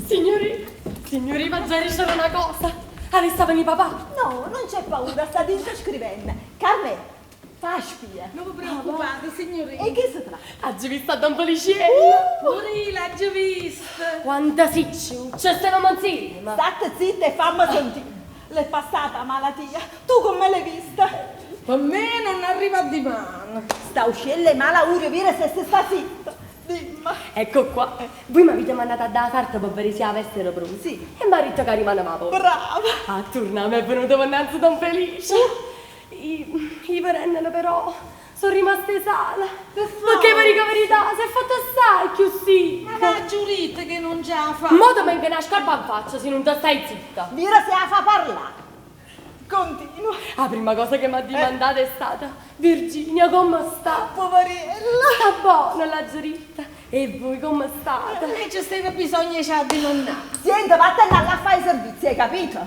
Signurì, signurì, v'aggia dicere na cosa. Avessa venì papà? No, nun c'è paura, sta dinto scrivenne. Carmè, fa 'a spia. Nun ve preoccupate, signurì. 'E che se tratta? Aggio visto a Don Feliciello. Pure io l'aggio visto. Quanta siccio, ce stevamo 'nzieme. Statte zitta e famme sentì. L'è passata 'a malatia. Tu comme l'hai vista? Pe me nun arriva dimane. St'auciello 'e malaurio vire se se sta zitto. Dimme. Ecco qua. Voi m'avite mandato addo 'a sarta pe vedé si 'a veste era pronta. Sì. E m'ha ditto ca dimane m' 'a porta. Brava. A turnà m'è venuto pe 'nnanze Don Felice. I, i vedennelo però, so' rimasta 'e sale. Pecché ve dico 'a verità, s'è fatto assai cchiù sicco. Ma v'aggio ditto che nun ce 'a fa. Mo te mengo na scarpa 'nfaccia si nun te stai zitta. Vire si 'a fa parlà. Continua. 'A primma cosa che m'ha dimandato è stata, Virginia comme sta? Poveriella. Sta bona, l'aggio ditto. E vui comme state? E ce steva bisogno 'e ce 'a dimannà. Siente, vattene 'a llà a fà 'e servizi, hai capito?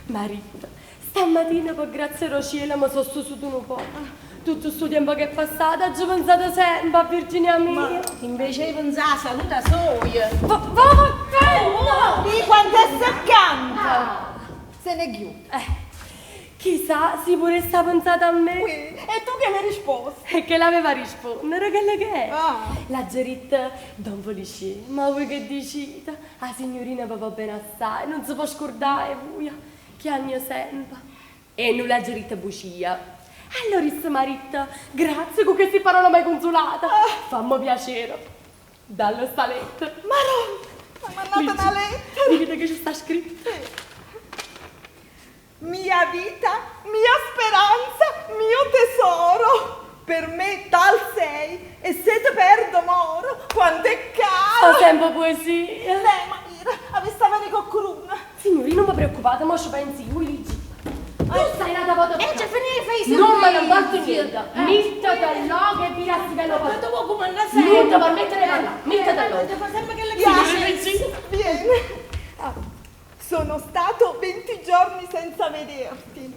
M'ha ditto, Stammatina pe grazia d' 'o cielo me so' susuto nu poco. Tutto stu tiempo che è passato aggio penzato sempe a Virginia mia. Invece 'e penzà 'a saluta soja. Va va vattenne! Vi' quant'è seccante! Se n'è ghiuto. Eh, chisà si pure essa ha penzato a me. Uè, e tu che l'hai risposto? E che l'aveva risponnere, chello che è? Ah. L'aggio ditto, Don Felicì, ma vui che dicite? 'A signurina ve vo' bene assaje, nun se po' scurdà 'e vuje, chiagne sempe. E nun l'aggio ditto bucia. Allora isso m'ha ditto, Grazie, cu chesti parole m'hai cunzulata. Famme piacere, dalle sta lettera. Maronna, m'ha mannato na lettera. Liggite che ce sta scritto. Mia vita, mia speranza, mio tesoro, per me tal sei e se te perdo moro, quant'è caro! Fa sempe poesie. Neh, ma ira, avessa veni' coccuruno. Signurì, nun ve preoccupate, mo ce penzo io, voi liggite. Tu stai n'ata vota E ce finì 'e fa 'e servizie. Nun me ne 'mporta niente. Mittete lloco e vire a si bello Ma tu vuò cumannà sempe. Nun te permettere 'e parlà. Mittete lloco. Te fa sempe chello che Viene, viene. Sono stato 20 giorni senza vederti,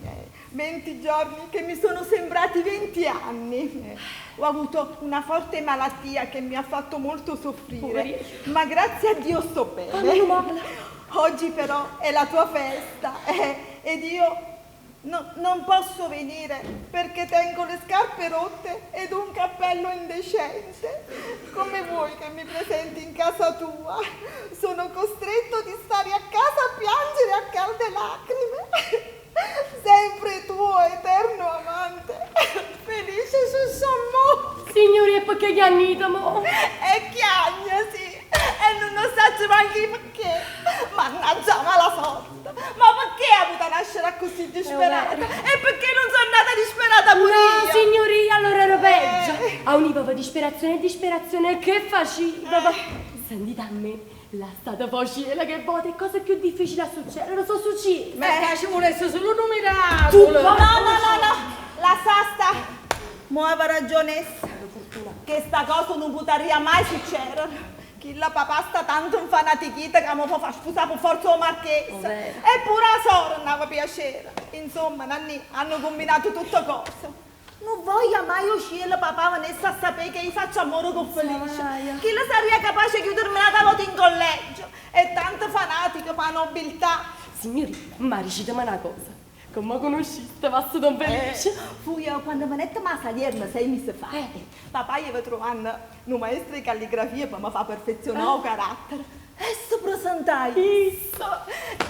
20 giorni che mi sono sembrati 20 anni. Ho avuto una forte malattia che mi ha fatto molto soffrire, ma grazie a Dio sto bene. Ah, meno male. Oggi però è la tua festa ed io No, non posso venire perché tengo le scarpe rotte ed un cappello indecente. Come vuoi che mi presenti in casa tua? Sono costretto di stare a casa a piangere a calde lacrime. Sempre tuo eterno amante. Felice Sussammò. Signurì, e pecché chiagnite mo? E chiagno, sì. E nun 'o saccio manco io pecché. Mannaggia 'a mala sorte! Ma pecché he avuta nascere accussì disperata? E pecché nun so' nata disperata pure No, io? signurì, allora era peggio. Auniveve disperazione e disperazione e che faciveve? Sentite a me, lassate fa 'o cielo che 'e vote 'e cose cchiù difficili a succedere so' succiese. Ma ca ce vulesse sulo nu miracolo. No, no, no, no, lassa sta. Mo ave ragione essa. Chesta cosa nun putarria mai succedere. Chillo papà sta tanto 'nfanatichito ca mo vo fa spusà pe forza 'o marchese. E pure 'a sora nn'ave piacere. Insomma, Nannì, hanno cumbinato tutto cosa. Nun voglia mai 'o cielo papà venesse a sapé che io faccio ammore cu Felice. Chillo sarria capace 'e chiuderme n'ata vota in collegio. È tanto fanatico p' 'a nobiltà. Signurì, ma diciteme na cosa. Comme cunusciste mastu Don Felice? Fuje quanno venettemo 'a Salierno sei mise fa. Papà jeva truvanno nu maestro 'e calligrafia pe me fa perfezionà 'o carattere e se presentaje isso.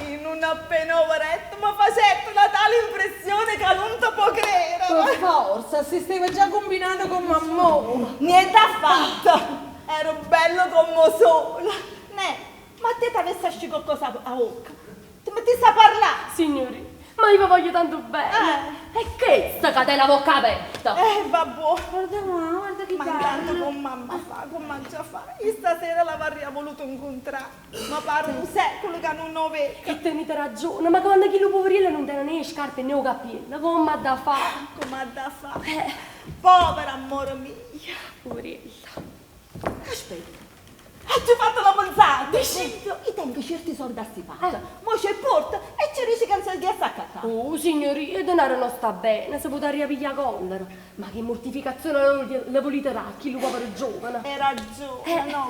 I' nun appena 'o vedette me facette na tale impressione ca nun te può credere. Pe forza, si steva già cumbinato comm'a mo. Niente affatto! Ero bello comm' 'o sole. Neh. coccosa 'a vocca. Te mettisse a parlà. Signurì, ma io ve voglio tanto bene. E chesta ca tene 'a vocca aperta. Eh, vabbuò. Guarda ma, guarda che Ma intanto comm' amma fa, comm' aggia fa? Io stasera l'avarria voluto 'ncuntrà. Ma pare nu secolo ca nun 'o veco. E tenite ragione, ma quando chillu puveriello nun tene né 'e scarpe né 'o cappiello, comme ha da fa? Comme ha da fa? Povero ammore mio. Puveriello. Aspetta. Aggio fatto na pensata. Dicite. Io tengo cierti soldi astipate. Mo ce 'e porto e ce dice ca se 'e ghiesse a accattà. Oh, signurì, 'e denare non sta bene, se putarria piglià collera. Ma che mortificazione le vulite dà a chillu povero giovane? Hai ragione, no,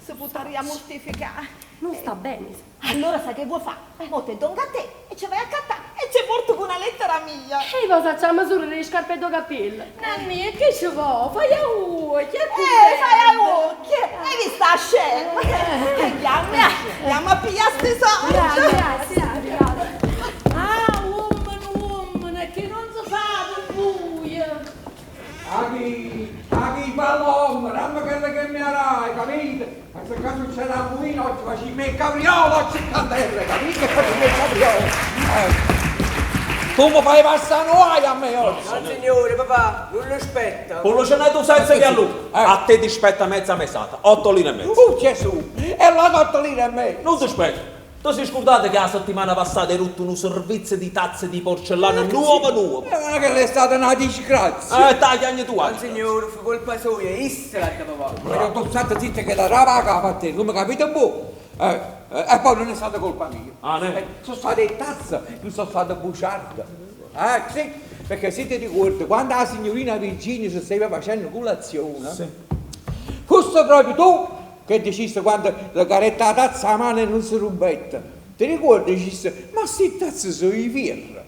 se putarria mortificà. Nun sta bene. Allora sai che vuò fà? Mo te dongo a te e ce vai a accattà e ce porto cu na lettera mia. E po' saccio 'a misura d' 'e scarpe e d' 'o cappiello. Nannì, e che ce vo'? Fai a uocchie, Eh, fai a uocchie! Hai visto 'a scema? E jamme, jamme a piglià sti soldi. Grazie, grazie. Ah, uommene, uommene, che non si fa per voi. A chi, a chi palomma, dammi quello che mi darai, capite? Ma se caso c'è la muina, oggi facciamo il capriolo, oggi a terra, capite? Facciamo il capriolo. Eh. Tu mi fai passare un guaio a me oggi. No, signore, papà, non lo aspetta. Pullucenè tu senza che a lui. A te ti spetta mezza mesata, otto lire e mezza. Oh Gesù, e la 8 lire e mezza. Non ti spetta. Tu sei scordato che la settimana passata hai rotto un servizio di tazze di porcellana nuova nuova. Ma che è stata una disgrazia. Taglia anche tu. No, signore, fu colpa sua, essa l'ha da papà. Ma io sono stato zitto che la rava a capo a te, non mi capite un po'? E poi non è stata colpa mia. Ah, ne? Sono state le tazze, non sono state bugiarde. Sì, perché se ti ricordi, quando la signorina Virginia si stava facendo colazione, Sì. fosse proprio tu che diciste quando la caretta la tazza a mano e non si rompette. Ti ricordi? Diciste, ma sti tazze sono i ferro.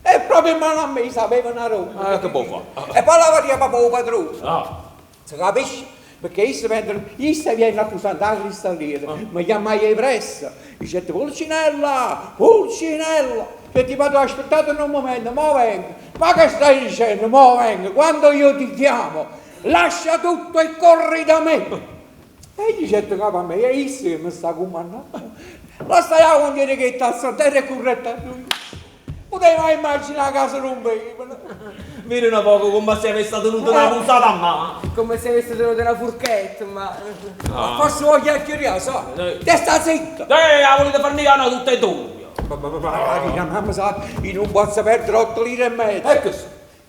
E proprio in mano a me sapevano a rompere. Ah, che può fare? E poi la faceva proprio il padrone. Ah. Si capisce? Perché io viene accusando la cristalliera, mi chiamai pressa. Dice, Pulcinella, Pulcinella, che ti vado aspettato un momento, mo vengo. Ma che stai dicendo? Mo vengo. Quando io ti chiamo, lascia tutto e corri da me. E dice, capo a me, è io che mi sta comandando. La stai a condire che tazza terra e corretta a lui. Poteva immaginare che si rompeva. Mira un poco come se avesse tenuto una puntata a mano. Come se avesse tenuto una forchetta, ma... Ma forse vuoi chiacchierare, sa? Te sta zitto! La volete farmi no, tutte e due. Ma, ma, io non posso perdere 8 lire e mezza. Ecco,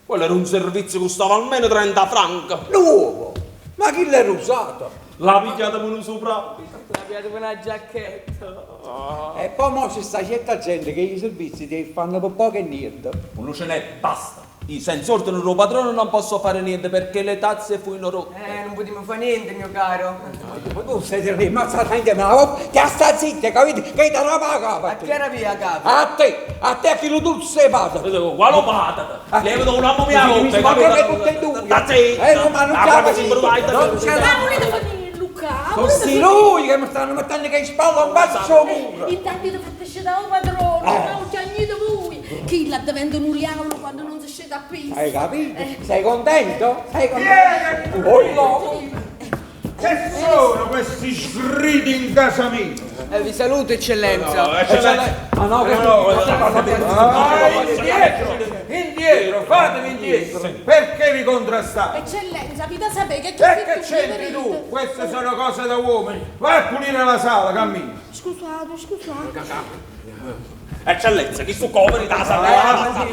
quello era un servizio che costava almeno 30 franchi. Nuovo! Ma chi l'era usato? L'ha pigliata con un sopra. L'ha pigliata con una giacchetta. E poi mo c'è sta certa gente che i servizi ti fanno per poco e niente. Non ce n'è, basta. Io senza ordine del padrone non posso fare niente perché le tazze furono rotte. Non potremmo fare niente, mio caro. Ma tu sei rimasta niente, ma ti sta zitta, capito? Che ti la paga. A chi era via, capo? A te, a te chi lo tu sei padre. Quale patata? Levati un uomo mia rotta, Ma che tutte e due? Sta zitta. No, ma non ce la faccio. Non ce la Ma volete farmi Luca? Sono sti lui che mi stanno mettendo che in spalla un bacio muro. Intanto io fate scendere un padrone, non chiagnite voi. Chi la diventa un uriaolo quando non si scende a pista. Hai capito? Sei contento? Sei contento? Oh, no. Che sono questi sgridi in casa mia? Vi saluto, eccellenza. Ma no, che Ah, indietro, indietro, fatevi indietro. Perché vi contrastate? Eccellenza, vi da sapere che E che c'entri tu? Queste sono cose da uomini. Vai a pulire la sala, cammina. Scusate, scusate. Eccellenza, chi su copri da sala?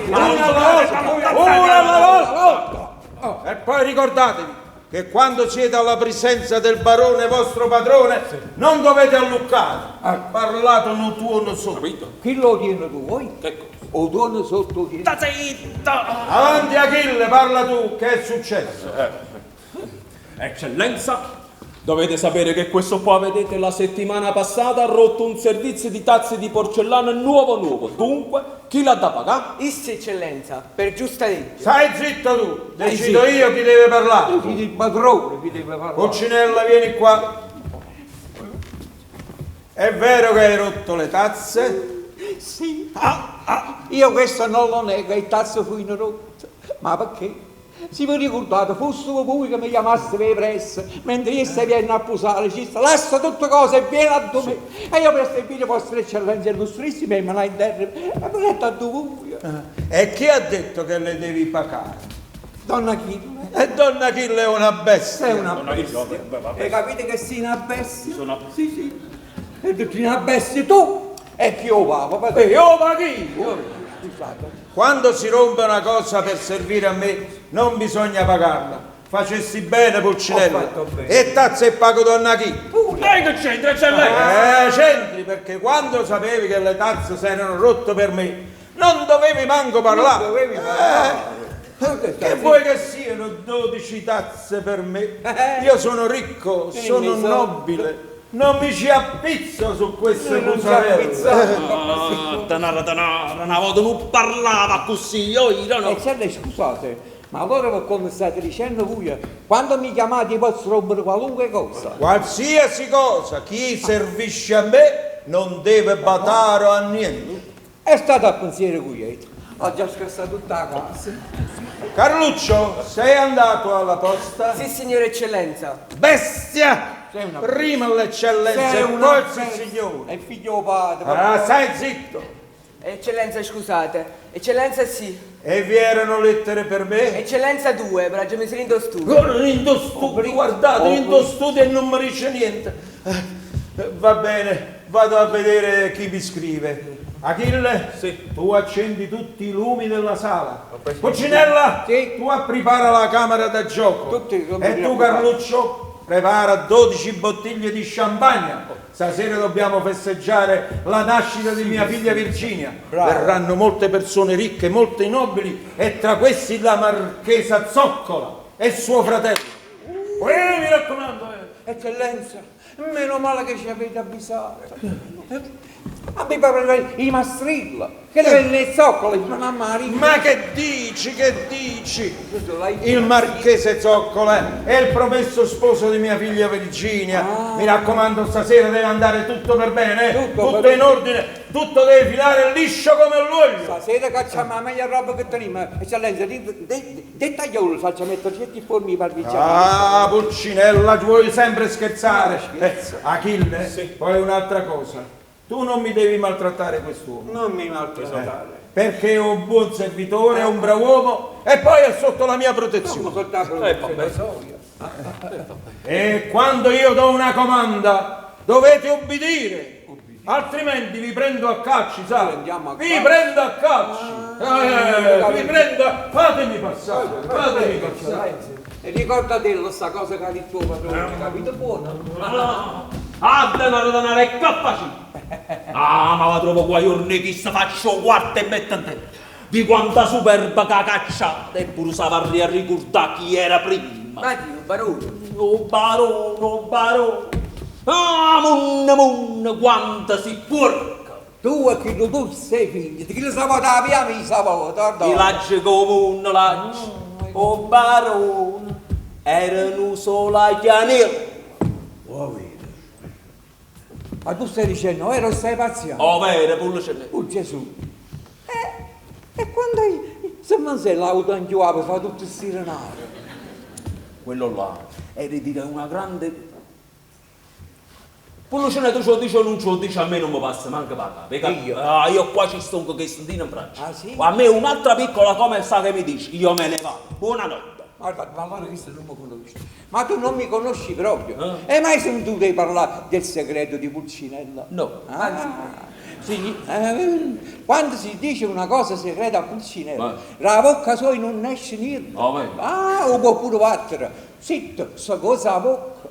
Una alla volta, una alla volta. E poi ricordatevi che quando siete alla presenza del barone vostro padrone non dovete alluccare. Parlate un tuono sotto. Chi lo tiene tu voi? Che cosa? O tuono sotto chi? Sta zitta! Avanti Achille, parla tu, che è successo? Eccellenza, dovete sapere che questo qua, vedete, la settimana passata ha rotto un servizio di tazze di porcellana nuovo nuovo. Dunque, chi l'ha da pagare? Issa, eccellenza, per giusta legge. Stai zitto tu, decido io chi deve parlare. Chi il padrone, chi deve parlare? Pulcinella, vieni qua. È vero che hai rotto le tazze? Sì. Io questo non lo nego, le tazze furono rotte. Ma perché? Si vi ricordate, fosse voi che mi chiamaste per pressa, mentre io stavo venendo a posare, diceste, lascia tutte cose e vieni a me. E io per servire vostra eccellenza illustrissima e me la in terra e mi metto a voi. E chi ha detto che le devi pagare? Donna Achille. E donna Achille è una bestia. Sei una bestia. Hai capito che sei una bestia? Sì, sì. E tu sei una bestia tu e chi io pago? E io pago io. Scusate. Quando si rompe una cosa per servire a me, non bisogna pagarla. Facessi bene, Pulcinella. Ho fatto bene. E tazza e pago donna Achille. Lei che c'entra, eccellenza? C'entri, perché quando sapevi che le tazze si erano rotte per me, non dovevi manco parlare. Non dovevi parlare. Che vuoi che siano 12 tazze per me? Io sono ricco, sono ne so. nobile, non mi ci appizzo su queste Non ci cosarelle. appizzate. Ah, tanara, tanara, una volta non parlava così, io io no. Eccellenza, scusate, ma allora come state dicendo voi, quando mi chiamate posso rompere qualunque cosa. Qualsiasi cosa, chi servisce a me non deve badare a niente. È stato a pensiero quieto. Ho già scassato tutta la casa. Carluccio, sei andato alla posta? Sì, signore eccellenza. Bestia! Sei una Prima l'eccellenza Sei e una poi il bestia. signore. È figlio padre. Ah, stai zitto! Eccellenza, scusate. Eccellenza sì. E vi erano lettere per me? Eccellenza due, per la messa in studio. Guarda, in studio, guardate, in studio e non mi dice niente. Va bene, vado a vedere chi mi scrive. Achille, Sì. tu accendi tutti i lumi della sala. Pulcinella, Sì. tu prepara la camera da gioco. Tutti i lumi e tu, preoccupati. Carluccio, prepara 12 bottiglie di champagne. Stasera dobbiamo festeggiare la nascita di mia figlia Virginia. Bravo. Verranno molte persone ricche, molte nobili e tra questi la marchesa Zoccola e suo fratello. Mi raccomando, eh. Eccellenza, meno male che ci avete avvisato. A me pare i mastrilla, che le venne zoccole, ma mamma ricca. Ma che dici, che dici? Il marchese Zoccola è il promesso sposo di mia figlia Virginia. Mi raccomando, stasera deve andare tutto per bene, eh? Tutto tutto, per in ordine, tutto deve filare liscio come l'olio. Stasera cacciamo la meglio roba che teniamo. Eccellenza, dettagliolo, faccio mettere certi formi parmigiani. Ah, Pulcinella, vuoi sempre scherzare. Scherzo. Achille, poi un'altra cosa. Tu non mi devi maltrattare quest'uomo. Non mi maltrattare. Perché è un buon servitore, è un brav'uomo e poi è sotto la mia protezione. Come soltanto la soia. E quando io do una comanda dovete obbedire, altrimenti vi prendo a calci, sai? Prendiamo a Vi calci. prendo a calci. Vi prendo a... Fatemi passare, fatemi passare. E ricordatelo sta cosa che ha detto tuo padrone, capito buono? Ah, denaro, denaro, è capace. Ah, ma la trovo qua, io ne chi faccio quarta e metto in terra. Di quanta superba che cacciata, eppure savarri a ricordare chi era prima. Ma chi, un barone? Oh barone, oh barone. Ah, munna, munna, quanta si porca. Tu e chi tu sei figlio, di chi lo sa la via mi sa guarda. Ti laccio come un laccio. Oh barone, era un solo chianello. Ma tu stai dicendo, ero stai pazziando? Oh, vero, pulce. Oh Gesù. E quando se non sei l'auto anchiuava fa tutto il sirenare. Quello là era di una grande... Pulcine tu ce lo dici o non ce lo dici, a me non mi passa manco per la Io? Ah, io qua ci sto con che stendino in braccio. Ah, sì? A me un'altra piccola come sa che mi dici, io me ne vado. Buonanotte. Guarda, ma allora questo non mi conosci. Ma tu non mi conosci proprio. E mai sentito di parlare del segreto di Pulcinella? No. Ah, sì, quando si dice una cosa segreta a Pulcinella, Ma- la bocca sua non esce niente. Ah, vero? Ah, o può pure battere. Zitto, sta cosa a bocca.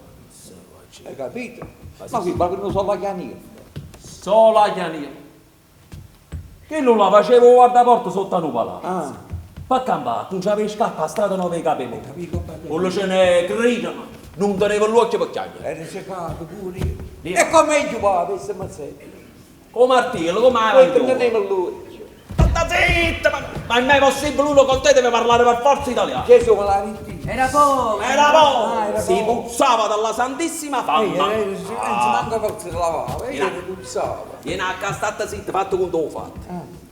Hai capito? Ma qui ma non so la chianina. Sola chianina. Che non la facevo guardaporta sotto a un palazzo. Ah. Per campare, non c'avevi scappa a strada non avevi capito. Capito bene? Quello ce ne gridano, non tenevo l'occhio per chiacchiere. Era secato pure io. Via. E come io va questa mazzetta? Come martello, come Poi avanti. tenevo l'occhio. Sta zitta, ma è mai possibile uno con te deve parlare per forza italiano? Gesù me l'ha detto. Era povero. Era buono! Ah, era si buono. puzzava dalla Santissima Ehi, Fama. non si manca forse lavava, io Vieni. puzzava. Vieni a casa, state zitta, fatto con lo fatto.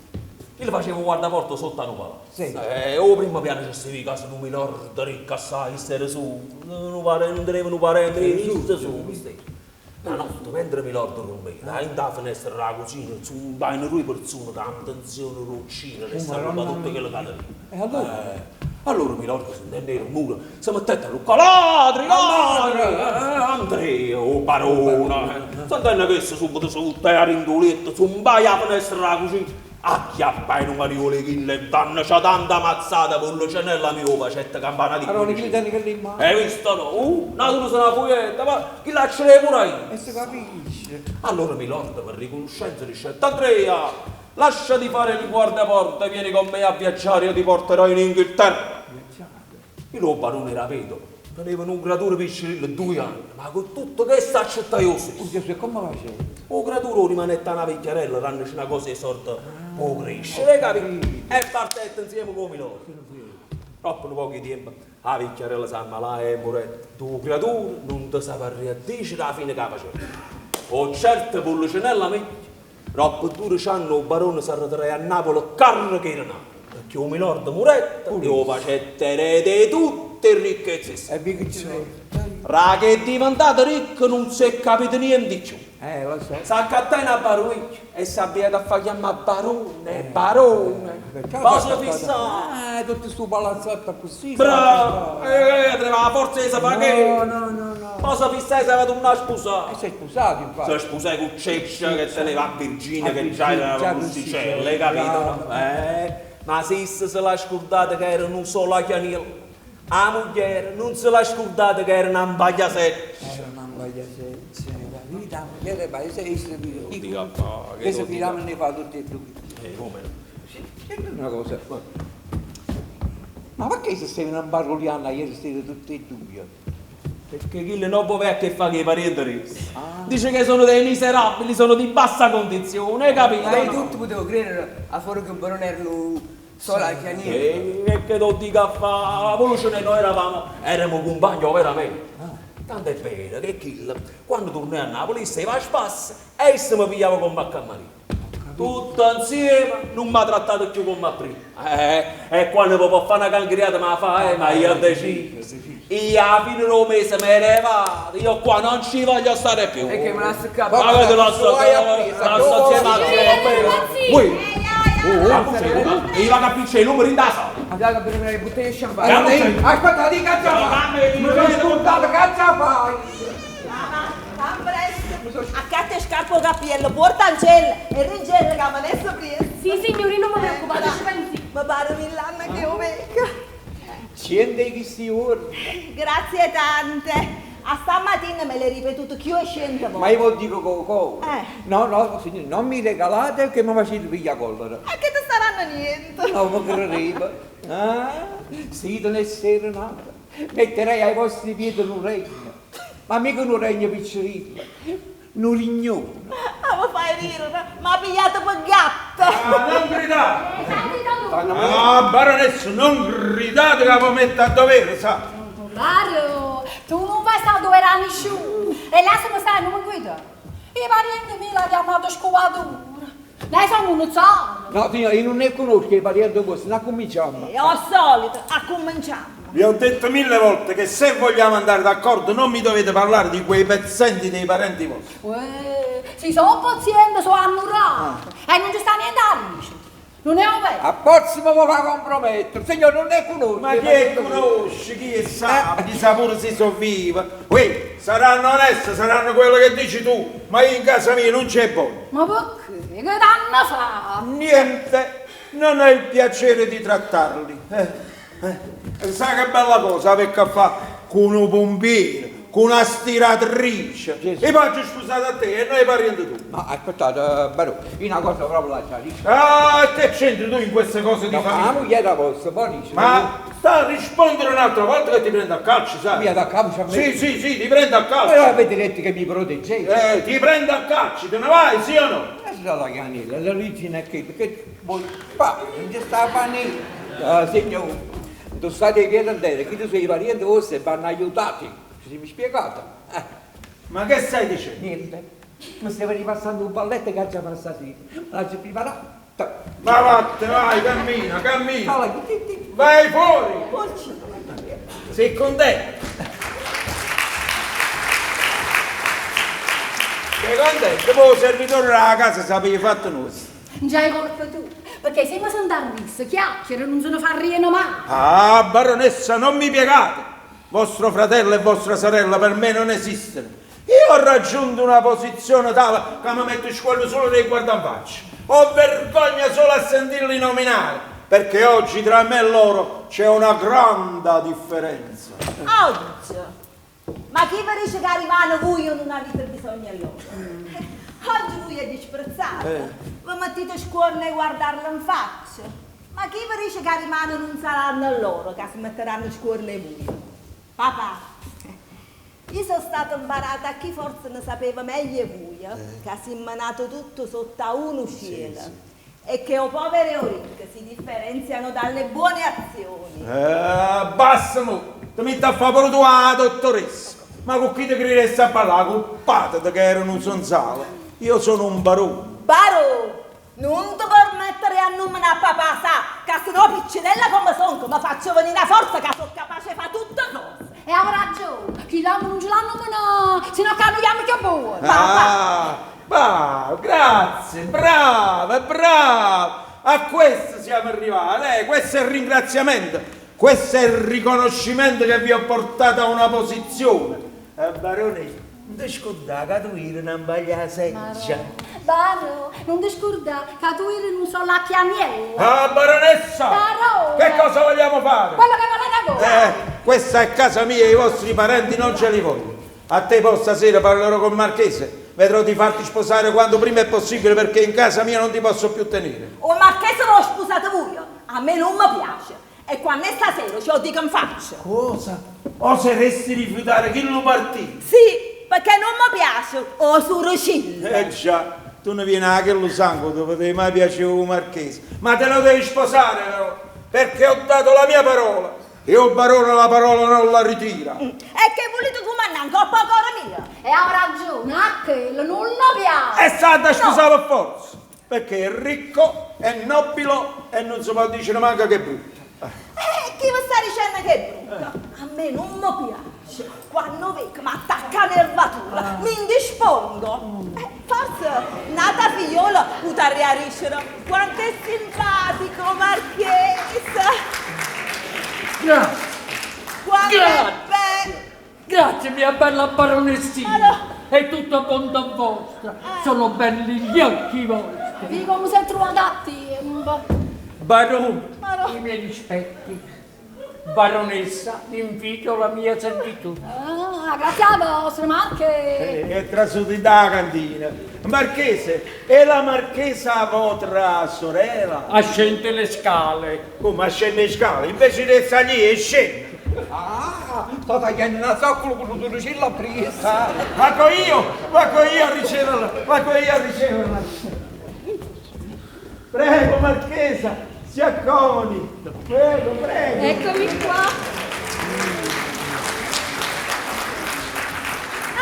Chillo faceva 'o guardaporta sotto a nu palazzo. Sì. E 'o primmo piano ce steva 'e casa nu milord ricco assaje, isso era sulo, nu parente, nun teneva nu parente, isso sulo, steva. Na notte, mentre milord durmeva, 'a 'int' 'a fenestra d' 'a cucina zumpajeno duje perzune cu 'a 'ntenzione d' 'o 'ccidere e s'arrubbà tutto chello ca teneva. E allora? Eh, allora milord sentenne 'e rummure, se mettette a alluccà, Ladri, ladri! Andrea, 'o barone, sentenne chesto subito se vuttaje 'a dint' 'o lietto, zumpaje 'a fenestra d' 'a cucina, acchiappaje nu mariuolo 'e chille e dannoce tanta mazzata, Pullecenella mio 'o facette campà n'ati Allora quindici chilli tene chelle in mano. Hai visto no? N'ato se na fujette, ma chillo accedeva pure a isso. E si capisce. Allora milord per riconoscenza dicette, Andrea, lascia di fare il guardaporta, vieni con me a viaggiare, io ti porterò in Inghilterra. Chillo 'o barone era vedovo, teneva nu criaturo piccerillo 'e duje anne, ma cu tutto chesto accettaje 'o stesso. 'O Gesù, e comme faceva? 'O criaturo 'o rimanette a na vecchiarella dannoce na cosa 'e sorde p' 'o crescere, hê capito? E partette nzieme cu 'o milord. Doppo nu poco 'e tiempo 'a vecchiarella s'ammalaje e murette. D' 'o criaturo nun te saparria dicere 'a fine ca facette. O certo Pullecenella mio, Doppo 12 anne 'o barone s'arretiraje a Napule carreco 'e denare, pecché 'o milord murette e 'o facette erede 'e tutt' 'e ricchezze soje. Ra che è diventato ricco nun s'è capito niente cchiù. S'accattaje na baruecchia e s'abbiaje a fa chiammà barone, barone. Po' se fissaje. Bravo! E teneva 'a forza 'e se fa chello. Po' se fissaje e s'aveva turnà a spusà. Se spusaje cu Ceccia che teneva a Virginia che già era na russicella, 'e capito no? Eh, ma si isso se l'ha scurdato che era nu solachianiello, 'a mugliera nun se l'ha scurdato che era na 'mpagliaseccia. Era na 'mpagliaseccia, capito? 'A mugliera che se fidavano 'e fa tutte e duje. Eh, come no? Senti una cosa, ma perché se stevano 'mbarrulianno ieri sera tutte e due? Perché chillo non vo' avè a che fa cu 'e pariente r'essa. Dice che sono dei miserabili, sono di bassa condizione, 'e capito? Ma io tutto putevo credere 'a fore che 'o barone era nu solachianiello. E che t' 'o dico a fa', Pullecenè, noi eravamo, eramo cumpagne overamente. Tanto è vero che chillo, quanno turnaje a Napoli, io steva a spasso e isso me pigliava comm' a cammariere. Tutto 'nzieme nun m'ha trattato cchiù comm' a primma. Eh, e quanno po' po' fa na canchiriata m' 'a fa, eh, ma io decido. Io 'a fine d' 'o mese me ne vado, io qua non ci voglio stare più. E che me lasse ccà? Ma che te lasso ccà? Lasso insieme a te. Ui! Io vaco a appiccià 'e lume dint' 'a sala. Vaco a prendere 'e butteglie 'e champagne. Aspetta, di che già fai? Mi sono scordato che già fai? Ampresso, accatta 'e scarpe 'o cappiello, puortancelle e rincelle ca me n'esco priesto. Sì, signurì, nun ve preoccupate, ce penso io. Me pare mill'anne che 'o veco. Siente 'e chisti juorne. Grazie tante. A stammatina me l'hê ripetuto cchiù 'e ciento vote. Ma io v'o dico cu 'o core. Eh. No, no, signurì, non mi regalate che me facite piglià collera. E che te sta danno niente. No, me credevo. Ah, si io tenesse 'e denare, metterei ai vostri piedi nu regno. Ma mica nu regno piccerillo, nu rignone. Ah, me fai ridere, m'ha pigliato pe gatta. Ah, non gridate! Ah, baronessa, non gridate che vi metto a dovere, sa? Mario, tu nun vai sta a dovere a nisciuno. E lassame sta, nun me 'nquietà. I parienti miei l'ha chiammato scuvatura. Lei sono un zar. No, signora, io nun 'e cunosco 'e pariente vuoste, nun accumminciammo. E 'o solito, accumminciammo. Vi ho detto mille volte che se vogliamo andare d'accordo non mi dovete parlare di quei pezzenti dei parenti vostri. Uè, si so' pezziente, so' annurate. E nun ce sta niente 'a dicere. Nun è overo? A prossima me fa compromettere. Signora, nun 'e cunosco. Ma chi 'e cunosce, chi 'e sa, chi sa pure si so' vive. Uè, saranno oneste, saranno quello che dici tu, ma io in casa mia nun ce 'e voglio. Ma pecché? Che t'hanno fatto? Niente, non ho il piacere di trattarli. Eh, eh. Sa che bella cosa avè che fa cu nu pompiere, cu na stiratrice. Gesù. Io m'aggio spusato a te e no 'e pariente tuoi. Ma aspettate, barò, io na cosa proprio l'aggia dicere. Ah, che c'entri tu in queste cose di No, 'a famiglia? mugliera vostra poi dice. Ma sta a rispondere un'altra volta che ti prendo a calci, sai? Mi da calci a me? Sì, sì, sì, ti prendo a calci. Però avete detto che mi proteggete. Ti prendo a calci, te ne vai, sì o no? Questa è la chianella, l'origine è che, perché voi fa, non ci sta a fare niente. Ah, signore, tu state 'e piede 'nterra, chi tu sei pariente vostri e vanno aiutati. Ci siamo spiegati? Ma che stai dicendo? Niente. Mi stavo ripassando un balletto che aggia fa stasera. Me l'aggio preparato. Ma vatte, vai, cammina, cammina. Vai fuori. Sei contento? Sei contento? Poi il servitore della casa sapeva i fatti nostri. Già hai colpa tu, perché se mi sento a rissa, chiacchiere, non se ne fa rieno mai. Ah, baronessa, non mi piegate! Vostro fratello e vostra sorella per me non esistono. Io ho raggiunto una posizione tale che mi metto in scuola solo dei guarda in faccia. Ho vergogna solo a sentirli nominare, perché oggi tra me e loro c'è una grande differenza. Oggi! Ma chi vi dice che rimane voi non avete bisogno di loro? Oggi voi è disprezzato. Vi mettete scuorno e guardarlo in faccia. Ma chi vi dice che rimane non saranno loro che si metteranno scuorno e voi? Papà, io sono stata imparata a chi forse ne sapeva meglio di voi, che si è menato tutto sotto a uno cielo. E che o poveri o ricchi si differenziano dalle buone azioni. Basta mo, ti metti a fare pure tu la dottoressa. Ma con chi ti crederesti a parlare? Con padre che era un sonsale. Io sono un barone. Barone, non ti permettere a nominare papà, sa, che se no piccinella come sono, come faccio venire a forza che sono capace di fare tutte cose. E ha ragione, chi l'hanno non ce l'hanno meno, se no che annoiamo che buono. Ah, bravo, grazie, brava, brava. A questo siamo arrivati, questo è il ringraziamento, questo è il riconoscimento che vi ho portato a una posizione. Barone, non ti scordare che tu eri una baglia seggia. Baro, non ti scordare che tu eri un solo a chiamiello. Ah, baronessa! Barone! Che cosa vogliamo fare? Quello che volete voi! Questa è casa mia e i vostri parenti non ce li voglio. A te poi stasera parlerò col marchese. Vedrò di farti sposare quanto prima è possibile perché in casa mia non ti posso più tenere. O marchese l'ho sposato voi, a me non mi piace. E quando è stasera ce lo dico in faccia. Cosa? Oseresti rifiutare chi lo partì? Sì, perché non mi piace, o su Eh già, tu ne vieni a che lo sangue dove ti mai piaceva un marchese. Ma te lo devi sposare però, perché ho dato la mia parola. E il barone la parola non la ritira. E che volete comandare in coppa ancora mia? E ha ragione, a quello non lo piace. E sta da sposare per forza, perché è ricco, è nobile e non si può dire manco che è brutto. E chi vi sta dicendo che è brutto? A me non mi piace. Quando vedo mi attacca nervatura, mi indispongo. Forse nata figliola potrei ricere quanto è simpatico marchese. Grazie. Quanto Grazie. è bello. Grazie mia bella baronessina. È tutta bontà vostra. Sono belli gli occhi vostri. Vi come si è trovato a tempo. Barone, i miei rispetti. Baronessa, vi invito alla mia servitù. Ah, grazie a vostra marche. È trasuto da cantina. Marchese, è la marchesa vostra sorella? A scendere le scale. Come a scendere le scale? Invece di salire e scendere. Ah, sto tagliando una zoccola con un turcillo presa. Vado io, vado io a riceverla, vado io a riceverla. Prego, marchesa, si accomodi. Prego, prego. Eccomi qua.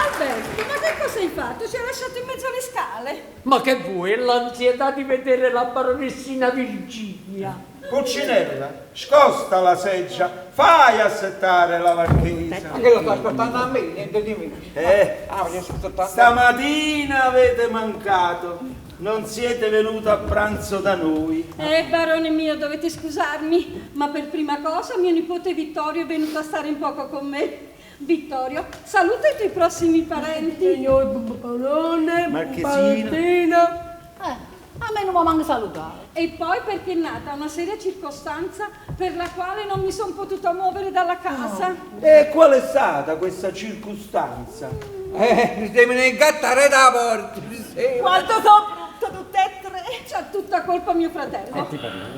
Alberto, ma che cosa hai fatto? Ci hai lasciato in mezzo alle scale. Ma che vuoi? L'ansietà di vedere la baronessina Virginia. Cuccinella, scosta la seggia, fai assettare la marchesa. Anche lo sto aspettando a me, niente di me. Ah, voglio aspettare. Stamattina avete mancato, non siete venuto a pranzo da noi. Barone mio, dovete scusarmi, ma per prima cosa mio nipote Vittorio è venuto a stare un poco con me. Vittorio, saluta i tuoi prossimi parenti. Signor barone, Marchesina. baronettina. A me non mi manca salutare. E poi perché è nata una seria circostanza per la quale non mi sono potuta muovere dalla casa. E qual è stata questa circostanza? Devono ingattare da porta. Quanto sono brutto tutte e tre. C'ha tutta colpa mio fratello.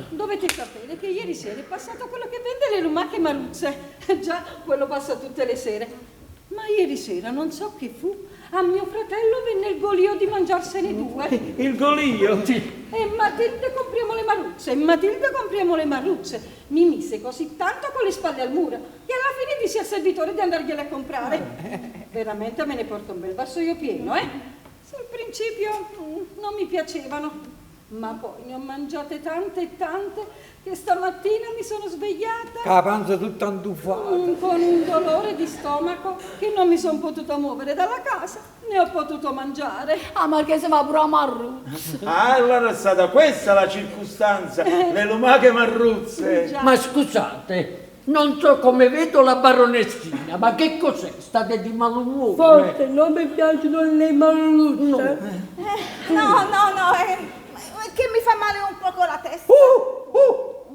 Dovete sapere che ieri sera è passato quello che vende le lumache maruzze. Già, quello passa tutte le sere. Ma ieri sera non so che fu, a mio fratello venne il golio di mangiarsene due. Il golio? Sì. E Matilde compriamo le maruzze, e Matilde compriamo le maruzze. Mi mise così tanto con le spalle al muro che alla fine dissi al servitore di andargliele a comprare. Veramente me ne porto un bel vassoio pieno, eh? Sul principio non mi piacevano. Ma poi ne ho mangiate tante e tante che stamattina mi sono svegliata Con la panza tutta intufata. con un dolore di stomaco che non mi sono potuta muovere dalla casa, né ho potuto mangiare. Ah, marchese va pure a Marruzza. Ah, allora è stata questa la circostanza, le lumache marruzze. Già. Ma scusate, non so come vedo la baronessina, ma che cos'è? State di malumore? Forse non mi piacciono le marruzze. No, no, no, è che mi fa male un poco la testa.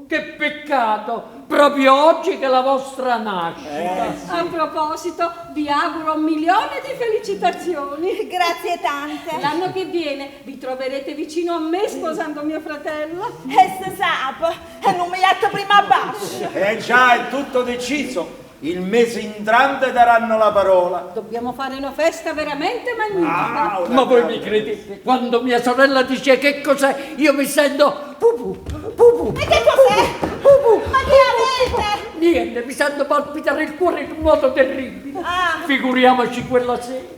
Che peccato, proprio oggi che è la vostra nascita. A proposito, vi auguro un milione di felicitazioni. Grazie tante. L'anno che viene vi troverete vicino a me sposando mio fratello. E se sap, e non mi letto prima a bascio. Eh già, è tutto deciso. Il mese entrante daranno la parola. Dobbiamo fare una festa veramente magnifica. Ah, una Ma voi grande- mi credete? Quando mia sorella dice che cos'è, io mi sento pupu, pupu. E che cos'è? Pupu, Ma che avete? Niente, mi sento palpitare il cuore in un modo terribile. Ah. Figuriamoci quella sera.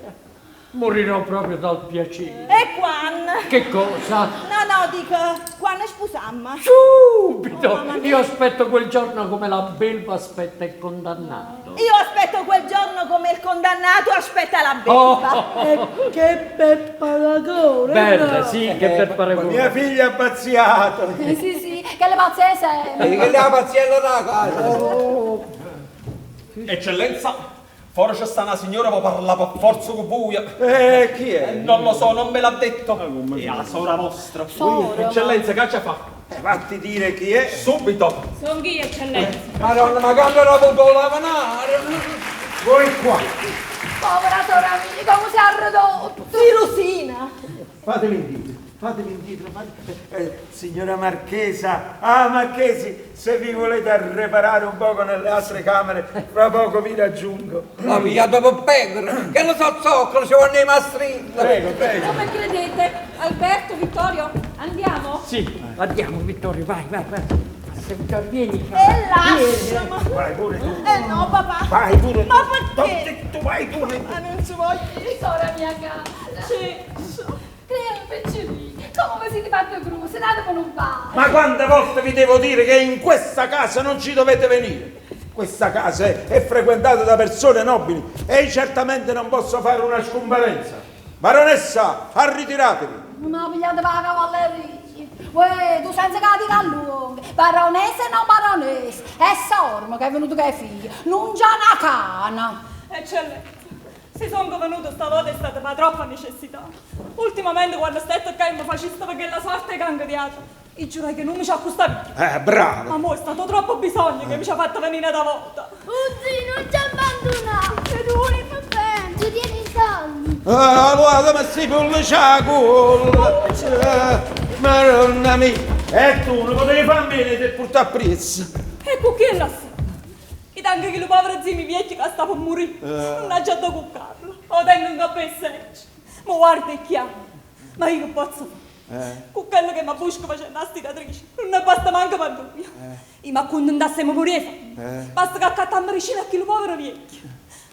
Morirò proprio dal piacere. E quando? Che cosa? No, no, dico, quando sposammo? Subito! Oh, mamma mia. Io aspetto quel giorno come la belva aspetta il condannato. Io aspetto quel giorno come il condannato aspetta la belva. Oh. E che bel paragone. Bella, no? sì, che bel paragone. Mia figlia ha pazziato. Sì, sì, che le pazze sempre. Vedi che la pazienza da casa. Eccellenza, fuori c'è sta una signora che parla per forza con voi. Chi è? Non lo so, non me l'ha detto. È la sora vostra. Sora? Eccellenza, che ci fa? Fatti dire chi è. Subito. Sono io, eccellenza. Madonna, ma quando era avuto lavorare? Voi qua. Povera sora mia, come si è ridotto. Firosina. Fatemi indietro, fatemi indietro. Signora Marchesa, ah Marchesi, se vi volete riparare un poco nelle altre camere, fra poco vi raggiungo. L'ho pigliato per pecora, che lo so zoccolo, ci vanno i mastrini. Prego, prego. Come credete? Alberto, Vittorio, andiamo? Sì, andiamo Vittorio, vai, vai, vai. Se Vittorio vieni. E lasciami. Vai pure tu. Eh no, papà. Vai pure tu. Ma perché? T'ho detto, vai pure tu. Ma non ci voglio. Sora mia cara. Ciccio. Crea un piccinino. Come siete fatto grosso, datemi un bacio. Ma quante volte vi devo dire che in questa casa non ci dovete venire? Questa casa è frequentata da persone nobili e io certamente non posso fare una scomparenza. Baronessa, arritiratevi. Ma pigliate la cavalleria. Uè, tu senza che ti allunghi. Baronessa e non baronessa. È sorma che è venuto che è figlio. Non già una cana. Eccellenza, se sono venuto stavolta è stata per troppa necessità. Ultimamente quando stai qua mi faceste perché la sorte che dietro. Io giurai che non mi ci accostavo più. Bravo. Ma mo è stato troppo bisogno che mi ci ha fatto venire da volta. Uzi, non ci abbandonare! Se tu vuoi fa bene, tu tieni i soldi! Ah, allora ma si può Madonna mia. E tu non potevi fare bene di portare appresso. Ecco chi è la sa. E anche che lo povero zio mi vecchio che sta per morire. Non ha già da cuccarlo. O tengo un capo e seccio. Ma guarda e chiama. Ma io che posso fare? Con quello che mi busco facendo la stiratrice, non ne basta manco per lui. Io mi accontentassimo pure io. Basta che accattiamo vicino a chi lo povero vecchio.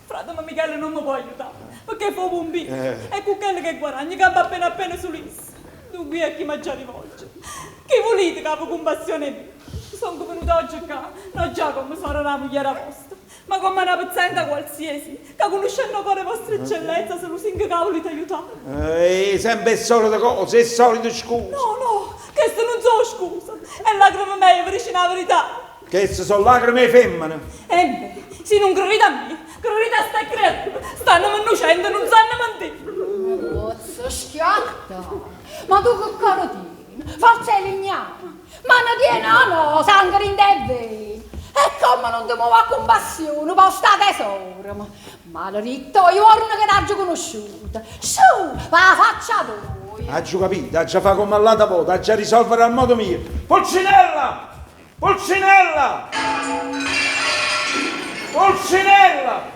Fratello Michele non mi può aiutare, perché fa un bimbo. E con quello che guadagna campa appena appena sull'issa. Dunque a chi mi già rivolge. Che volete che avevo compassione di me? Sono venuta oggi qua, non già come sono una moglie vostra, ma come una paziente qualsiasi, che conoscendo ancora vostra eccellenza, se lo singa che volete aiutare. Sempre il solito cosa, il solito scusa. No, no, queste non sono scuse, è lacrime mie per dire la verità. Queste sono lacrime femmine. E beh, se non credete a me, credete a sta creatura, stanno mangiando, non sanno mentire. Pozzo schiatta. Ma tu che caro tieni? Forza è legnata. Ma non tiene, no, no, sangue in deve. E come non ti muovo a compassione, poi sta tesoro. Maledetto, io giorno che t'ho conosciuta. Su, va faccia tua. Ha già capito, ha già fa come all'altra volta, ha già risolvere al modo mio. Pulcinella! Pulcinella! Pulcinella!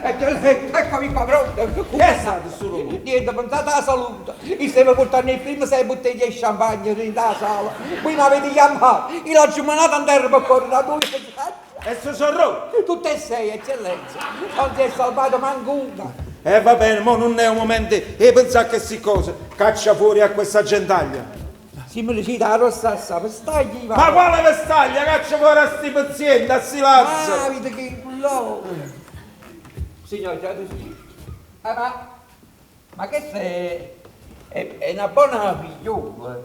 Eccomi qua, pronto. Che è stato sto rumore? Niente, pensate alla salute. Io stavo portando il primo sei bottiglie di champagne in la sala. Poi mi avete chiamato. Io l'ho giumanato in terra per correre da due. E se sono rotto? Tutte e sei, eccellenza. Non si è salvato manco una. E va bene, mo nun è 'o momento 'e penzà a chesti cose, caccia fuori a questa gentaglia. Si me dicite arò sta sta vestaglia, Ma quale vestaglia? Caccia fuori a sti pezzienti, a sti lazzi! Ah, avite che culore! Signor, già tu sì. Ah, ma, ma questa è, è, è una buona figliola.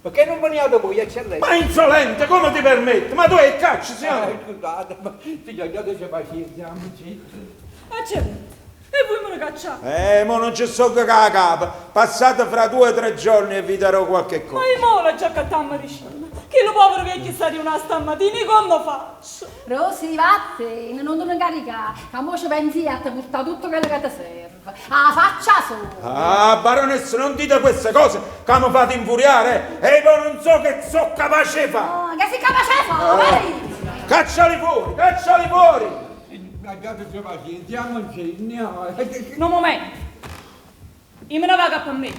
Perché non veniate voi, eccellenza? Ma insolente, come ti permetti? Ma tu 'e cacci, signore? Ah, scusate, ma signor, dateci pazienza, amicizia. Eccellente, e voi me ne cacciate? Mo non ci sto con la capa. Passate fra due o tre giorni e vi darò qualche cosa. Ma io mo l'ho già accattata a medicina. Che lo povero vecchio sta riunendo stamattina, come faccio? Rosy, vattene, non te ne incaricare, che mo ci pensi io a te portare tutto quello che ti serve. 'A faccia sola! Ah, baronessa, non dite queste cose che mi fate infuriare, eh. E poi non so che so capace 'e fa. Ah, che sei capace 'e fa, Ah. vedi? Cacciali fuori, cacciali fuori! Abbiate pazienza, andiamoci, No momento. Io me ne vado per me.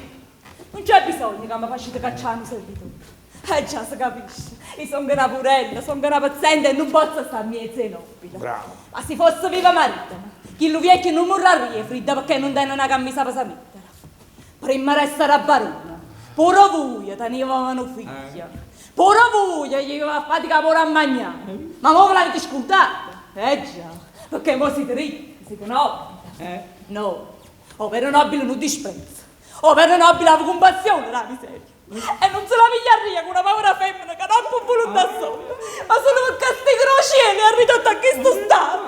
Non c'è bisogno che mi facete cacciare un servitore. Eh già si capisce. Io sono una purella, sono una paziente e non posso stare in mezzo ai nobili. Bravo. Ma se fosse viva marito, chi lo vecchio non morrà fredda perché non tiene una camisa per mettere. Prima resta la barona. Pure voi tenevano figlia. Pure voi gli fatica pure a mangiare. Ma voi ve l'avete scordato? Eh già, perché voi siete ricchi, siete nobili. Eh? No, o per nobile non disprezza. O per nobile la compassione, la miseria. E non se la pigliaria con una povera femmina che non può voluto da sola, ma solo per castigo cielo è ridotto a questo stato.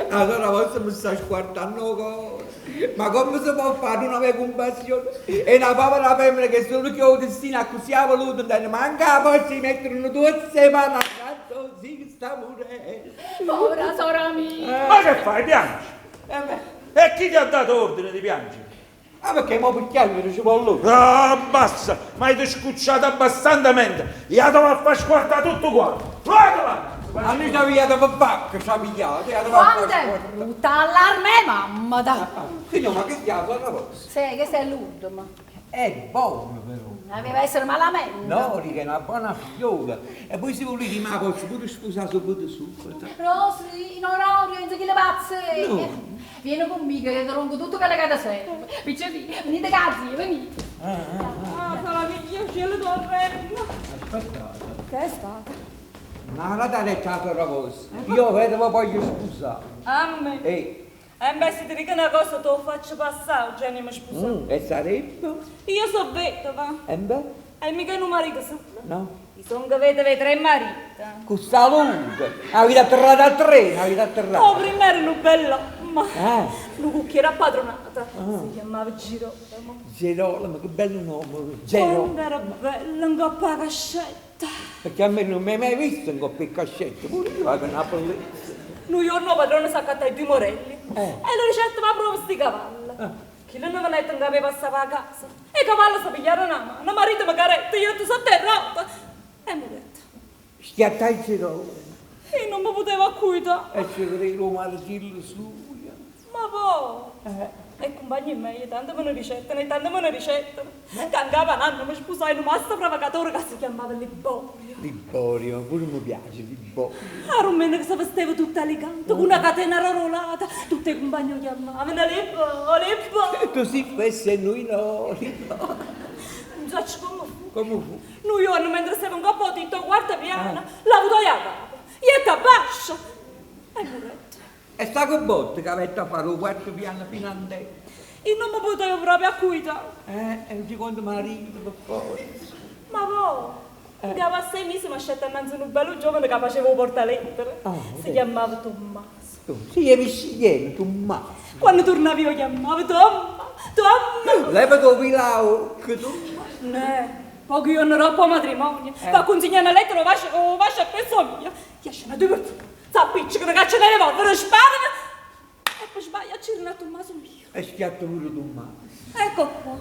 Allora forse mi sta squartando cuore. Ma come si può fare non avere compassione? E una povera femmina che solo che ho destino così ha voluto andare, manca la forza di mettere una tua settimana accanto, sì, sta morendo. Povera sora mia! Ma che fai, piangi? E chi ti ha dato ordine di piangere? Ah, perché mo per chiamare ci vuole lui. Ah, basta! Ma hai scucciato abbastanza. Io te a far squartare tutto qua. Guardala! A noi ci avviato per pacco, ci avviato, ci Quando è brutta allarme mamma da. Signor, ma che diavolo la vostra? Sì, che sei l'ultimo. È buono però. Aveva essere malamente. No, dica, è una buona figliola. E poi se volete, ma posso pure sposare subito subito. Rosy, in orario, in chi le pazze. No. Vieni con me che ti rompo tutto quello che ti serve. Picciolì, venite cazzi, venite. Ah, sarà mia, cielo torrendo. Aspettate. Che è stato? Ma la date la vostra. Io vedo, voglio sposare. A me? Ehi. E beh, se ti dico una cosa, te lo faccio passare, Eugenio, mi sposo. E sarebbe? Io sono vedova. E beh? E mica un marito solo. No. Io sono vedova e tre mariti. Con salute. Avete atterrato a tre, avete atterrato. Oh, prima era un bello, ma Eh. un cucchiere appadronata. Si chiamava Girolamo. Gerolamo, che bello nome. Gerolamo. Quando era bella, un coppa a cascetta. Perché a me non mi hai mai visto in coppia cascetta, pure io vado a Napoli. Un giorno il padrone si accattò i due morelli. E la ricetta va proprio sti cavalli. Chi non aveva letto che aveva passava a casa. E i cavalli si pigliarono una mano, marito mi caretta, io ti sono atterrata. E mi ha detto, Schiattai Gerolamo. io non mi potevo accuitare. E ci credo martillo su. Ma poi, e compagni miei, tanto me ne ricettano e tanto me ne ricettano. Che andava un anno mi sposai un mastro provocatore che si chiamava Liborio. Liborio, pure mi piace Liborio. Era un meno che si vestiva tutta elegante, con una catena rotolata. Tutti i compagni lo chiamavano Liborio, Liborio. E tu si fesse e noi no, Liborio. Non so come fu. Come fu? Un giorno, mentre stavo in coppa ho quarta piana, l'avuto a capo. E a bascia. E moretto. E sta con botte che avete a fare un quarto piano fino a te. Io non mi potevo proprio accuitare. E un secondo marito per forza. Ma poi, dopo 6 mesi mi ha scelto innanzi un bello giovane che faceva un portalettere. Ah, si chiamava Tommaso. Tu, sì, è vicino, Tommaso. Quando tornavi io chiamavo Tomma, Tomma. Levati il pilao, che tu. Ne, pochi giorni dopo il matrimonio, va a consegnare una lettera, o vascia a peso mio. Gli esce due persone, si appiccicano, cacciano le revolver, sparano. E poi sbaglia a girare a Tommaso mio. E schiatta pure Tommaso. Ecco qua.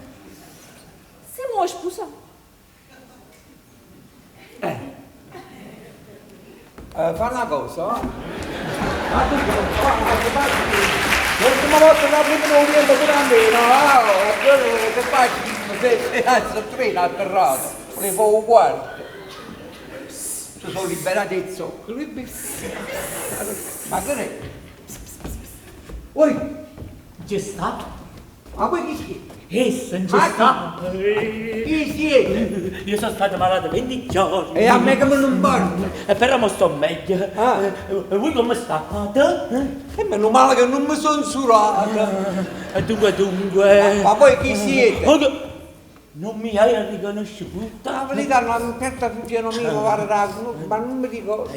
Se muo sposato. Fa una cosa, va? Ma tu L'ultima volta che prima non riesco pure a me, no? Ah, che faccio? Se se tre atterrato, le fa un quarto. Si sono liberati i zoccoli. Ma che è? Oi! Nce sta? Ma voi chi siete? Essa nce Ma chi? sta? Chi siete? Io sono stato malato 20 giorni. E a me che me ne importa? E però mo sto meglio. Ah. E voi come state? E meno male che non mi sono surata. E dunque, dunque. Ma voi chi siete? Oh, che- Non mi hai riconosciuta? La verità non certa fisionomia, guarda, ma non mi ricordo.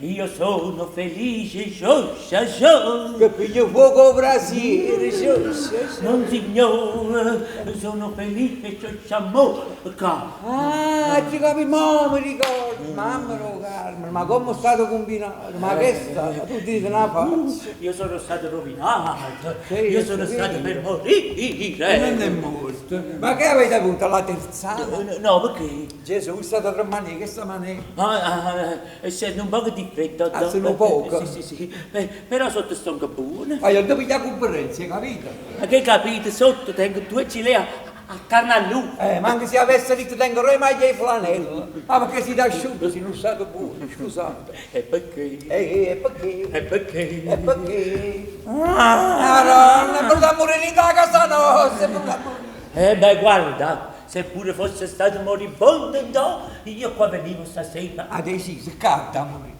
Io sono felice, scioscia, scioscia. Che piglio fuoco brasiere, scioscia, scioscia. Non signore, sono felice, scioscia, mocca. Ah, ci capi, mo mi ricordo. Mamma lo Carmen, ma come è stato combinato? Ma che è stato? Tu dite una faccia. Io sono stato rovinato, Sì, io sono sì. stato per morire. Non è morto. Ma che avete avuto la terzana? No, perché? Gesù, è stata tre mani, che sta mani? Ah, ah, eh, sento un po' di freddo. Ah, sono un poco? Sì, sì, sì. Beh, però sotto sto anche buono. Ma io devo pigliare conferenze, capito? Ma che capite? Sotto tengo due gilet a, a carne a lupo. Ma anche se avesse detto tengo re maglia e flanella. Ma perché si dà asciutto, se non stato buono, scusate. E perché? E perché? E perché? E perché? Ah, no, è venuto a morire in casa nostra, è venuto a morire. Eh beh, guarda, se pure fosse stato moribondo, no, io qua venivo stasera. Ha deciso, canta a morire.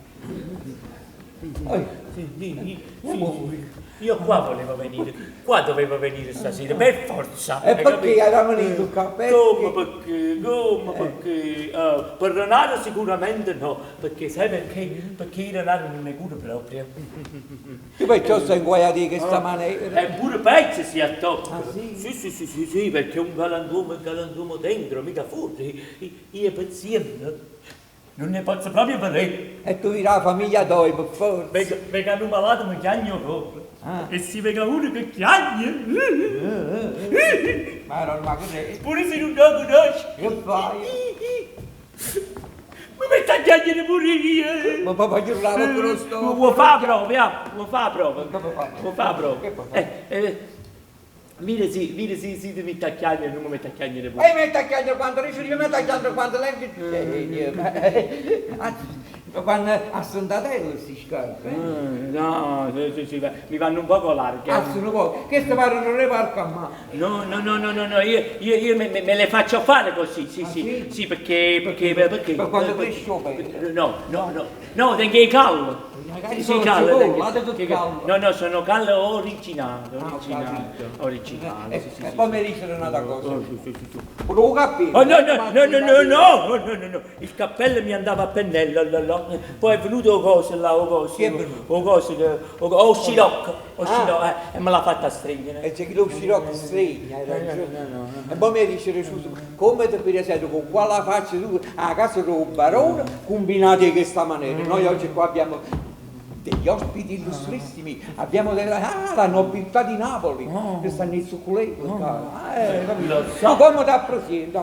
Sì, sì, sì. Io qua volevo venire, qua dovevo venire stasera, per forza. E hai perché capito? era venuto qua? Perché? Come perché? Come perché? Per renaro sicuramente no, perché sai perché? Perché il renaro non è cura proprio. Tu perciò sei inguaiato di questa maniera. E pure peggio si attocca. Ah, sì? Sì, sì, sì, sì, sì, perché un galantuomo è un galantuomo dentro, mica fuori. Io paziente non ne posso proprio vedere. E tu dirà la famiglia doi, per forza. Venga, venga un malato mi chiagno proprio. Ah. E si vega uno che chiagne. Ma non ma che è? Pure se non lo conosci. Che fai? Mi metto a chiagnere pure io. Ma papà urlava con lo stomaco. Vuoi fare la prova, ja? Vuoi fare la prova? Vuoi fare la prova? Che può fare? Mira se, mira se, se ti metti a chiagnere, non mi metto a chiagnere pure. E mette a chiagnere quando riesci, mi metto a chiagnere quando lei... Anzi, quando a Sant'Atello si scarpe. No, sì, sì, sì, mi vanno un poco larghe. Ah, sono poco. Che sta pare non le parco a mano. No, no, no, no, no, no, io me le faccio fare così, sì, Ah, sì, sì? sì, perché, perché, perché... Ma quando cresce bene. No, no, no, no, tengo i callo. Magari Sì, sono sì, callo, cipolla, tengo- guarda che callo. No, no, sono callo originale, Ah, ho originale, capito. originale, sì, sì, E sì. poi mi dice un'altra cosa. Oh, sì, sì, sì, sì. Volevo capire. Oh no, no, no, no, no, no, no, no, no, il cappello mi andava a pennello, là, là. Poi è venuto cosa là, o cosa, Chi è venuto? o cosa, o, o scirocco, o scirocco, e me l'ha fatta stringere. E c'è chi lo scirocco stregna, hai ragione. E poi mi dice, scusa, come ti presenti con quale faccia tu a casa del barone combinati in questa maniera? Noi oggi qua abbiamo degli ospiti illustrissimi, abbiamo della, ah, la nobiltà di Napoli, che stanno in succulento. Ah, capito? Lo so. Ma come ti approsenti?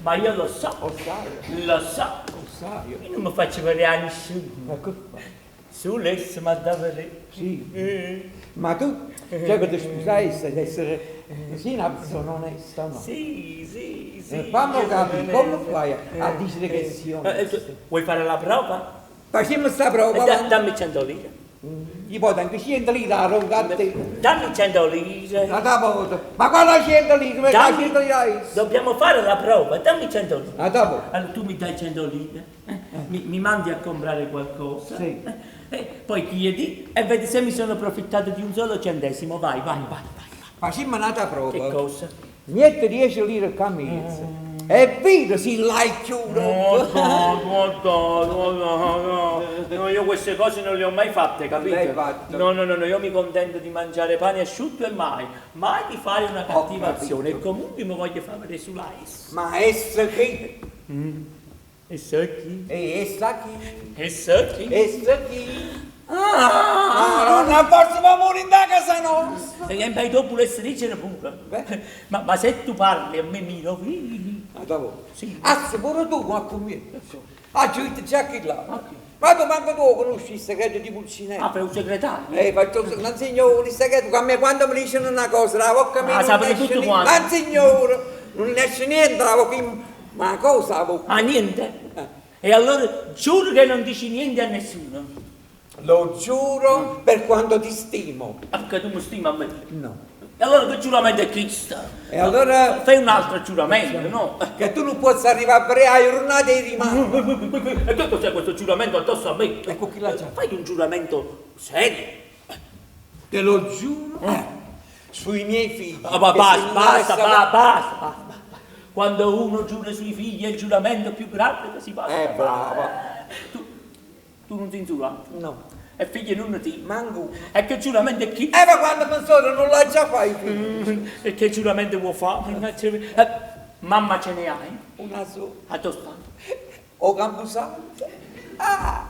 Ma io lo so, Lo sai, lo so, lo sai. io non mi faccio vedere a nessuno. Ma che fai? Sull'esso mi da vedere. Sì. Ma tu, cioè per scusare, di essere sì, una persona onesta, no? Sì, sì, sì. Fammi capire, come Eh, fai a dire che sei onesto? Vuoi fare la prova? Facciamo sta prova, Dammi 100 lire. Gli poi anche 100 lire a ronca a te. Dammi 100 lire. La tavola. Ma quella 100 lire? Perché la Dammi- 100 lire hai? Dobbiamo fare la prova, dammi 100 lire. La tavola. Allora tu mi dai 100 lire, mi mandi a comprare qualcosa, Sì. poi chiedi e vedi se mi sono approfittato di un solo centesimo. Vai, vai, vai, vai. Facciamo un'altra prova. Che cosa? Metti 10 lire a camisa. E vedi se l'hai chiuso. No, no, no, no, no, no, no, io queste cose non le ho mai fatte, capito? L'hai fatto. No, no, no, no, io mi contento di mangiare pane asciutto e mai, mai di fare una cattiva capito. azione. E comunque mi voglio far vedere sull'ice. Ma essa chi? E sa chi? E essa chi? E sa chi? Essa chi? Ah, non forse ma morire da casa nostra. E beh, dopo volessi dicere pure. Ma se tu parli a me mi rovini. Ah, dopo. Sì. Ah, se pure tu ma con me. Ah, c'è già chi là. Ma tu manco tu conosci il segreto di Pulcinella. Ah, fai un segretario? Faccio un signore, il segreto, che a me quando mi dicono una cosa, la bocca mia Ah, non sapete esce tutto niente. quanto. Ma signore, non esce niente la bocca, ma cosa la bocca? Ah, niente? E allora giuro che non dici niente a nessuno. Lo giuro per quanto ti stimo. Ah, perché tu mi stimi a me? No. E allora che giuramento è questo? E allora... Fai un altro giuramento, no? Che tu non possa arrivare a pre a giornata e rimane. E che cos'è questo giuramento addosso a me? Ecco chi l'ha già. Fai un giuramento serio. Te lo giuro sui miei figli. Ah, ma che basta, se non basta, avesse- ba- basta, basta, basta. Quando uno giura sui figli è il giuramento più grande che si possa fare. Brava. Tu non ti insulato? No. E figli non ti? Manco. E che giuramento è chi? Ma quando pensavo non l'ha già fai figli. E che giuramento vuoi fare? Mannaggia, mamma ce ne hai? Una sola. A dove sta? O Camposanto. Ah.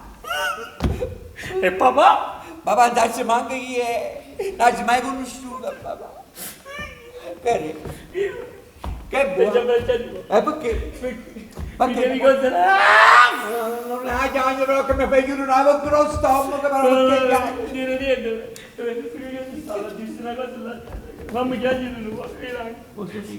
E papà? Papà non ci manca chi è. Non ci mai conosciuto papà. Che Che buono. E perché? Mi devi consolare. Non è chiamare però che mi fai chiudere una bocca lo stomaco, però perché chiami? Niente, niente. Stavo dicendo una cosa là. Fammi chiamare un po'.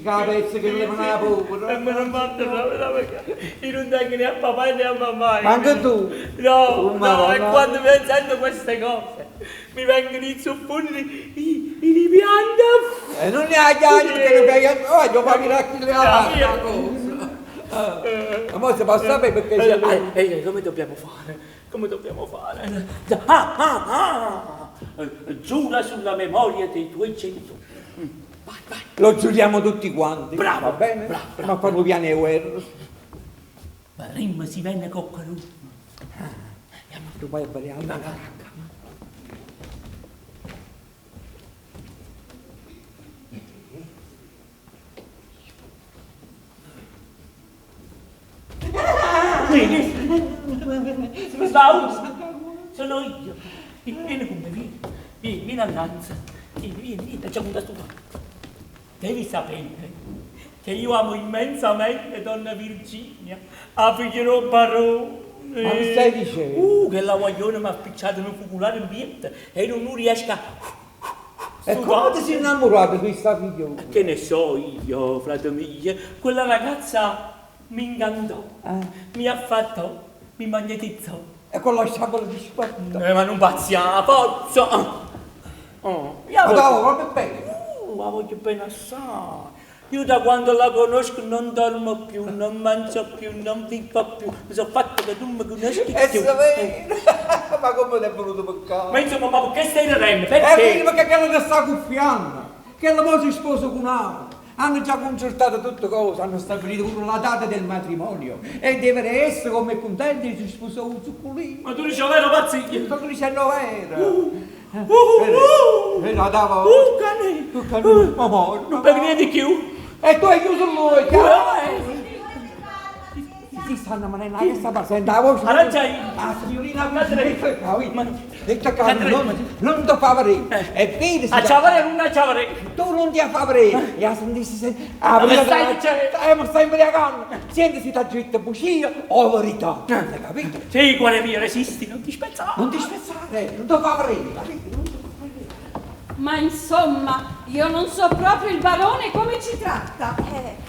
La pezza che le fa la paura. E me non parte proprio no, perché io non tengo né a papà né a mamma. Ma anche tu? No, Oh, no, e Madonna. quando mi sento queste cose mi vengono i zuffoni, i ripianto. E non ne ha chiamare perché ne fai Oh, io voglio racchiudere la cosa. Ma mo si può sapere perché c'è... Come dobbiamo fare? Come dobbiamo fare? Ah, ah, ah! Giura sulla memoria dei tuoi genitori. Lo giuriamo tutti quanti. Bravo, Va bene? bravo, Ma fanno piano e guerra. Ma rimma si venne coccaruno. Tu vai a variare la baracca. Sono io. Vieni con me, vieni. Vieni, vieni all'anza. Vieni, vieni, vieni, facciamo un tasto. Devi sapere che io amo immensamente donna Virginia, a figlio barone. Ma che stai dicendo? Che la guaglione mi ha spicciato un focolare in pietà e non riesco a... E come ti sei innamorato di questa figliola? Che ne so io, frate mio, quella ragazza mi incantò, mi affattò, mi magnetizzò. E con la sciabola di spatto. Ma non pazziamo, forza! Oh, io Ma voglio- davo proprio bene. La voglio bene assai. Io da quando la conosco non dormo più, non mangio più, non vivo più. Mi sono fatto che tu mi conosci E più. se vero. Ma come ti è venuto peccato? Ma insomma, ma perché stai ridendo? È Perché? perché quello che sta cuffiando, che la mo si sposa con un altro. Hanno già concertato tutte cose, hanno stabilito pure la data del matrimonio. E deve essere come contenti si sposa un zuccolino. Ma tu dici vero, pazzia? Sto dicendo vero. E la dava. Cane! Tu cane, ma morto. Non per niente più. E tu hai chiuso l'occhio. Ti stanno manendo che sta passando la voce. Arrangia io. La signorina Detto che non ti favorire. E vedi se A ciavare non a ciavare. Tu non ti favorire. E a sentirsi se Ma stai dicendo? Ma stai imbriacando. Senti se ti ha detto bugia o verità. Hai capito? Sì, cuore mio, resisti, non ti spezzare. Non ti spezzare, non ti favorire, capito? Ma insomma, io non so proprio il barone come ci tratta.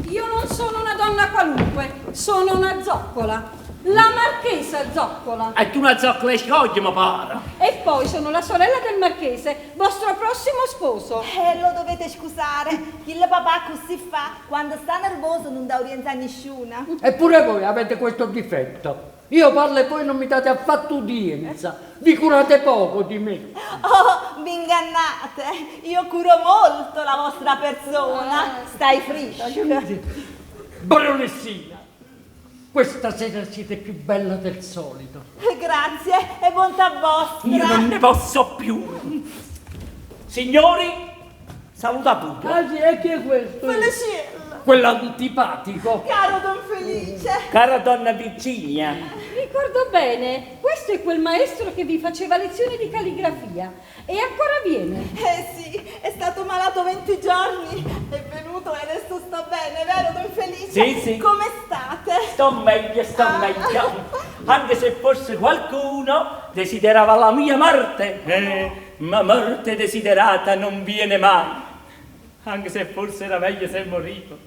Io non sono una donna qualunque, sono una zoccola. La marchesa Zoccola. E tu una zoccola e scogli, mi pare. E poi sono la sorella del marchese, vostro prossimo sposo. Lo dovete scusare, il papà così fa, quando sta nervoso non dà udienza a nessuna. Eppure voi avete questo difetto. Io parlo e voi non mi date affatto udienza. Vi curate poco di me. Oh, mi ingannate, io curo molto la vostra persona. Stai frisco. Baronessina, questa sera siete più bella del solito. Grazie e bontà vostra. Io non ne posso più. Signori, saluta tutti. Ah sì, e chi è questo? Feliciello. Quell'antipatico. Caro Don Felice. Cara donna Virginia. Ricordo bene, questo è quel maestro che vi faceva lezioni di calligrafia e ancora viene. Eh sì, è stato malato 20 giorni, è venuto e adesso sta bene, vero Don Felice? Sì, sì. Come state? Sto meglio, sto meglio. Anche se forse qualcuno desiderava la mia morte. Ma morte desiderata non viene mai. Anche se forse era meglio se morivo.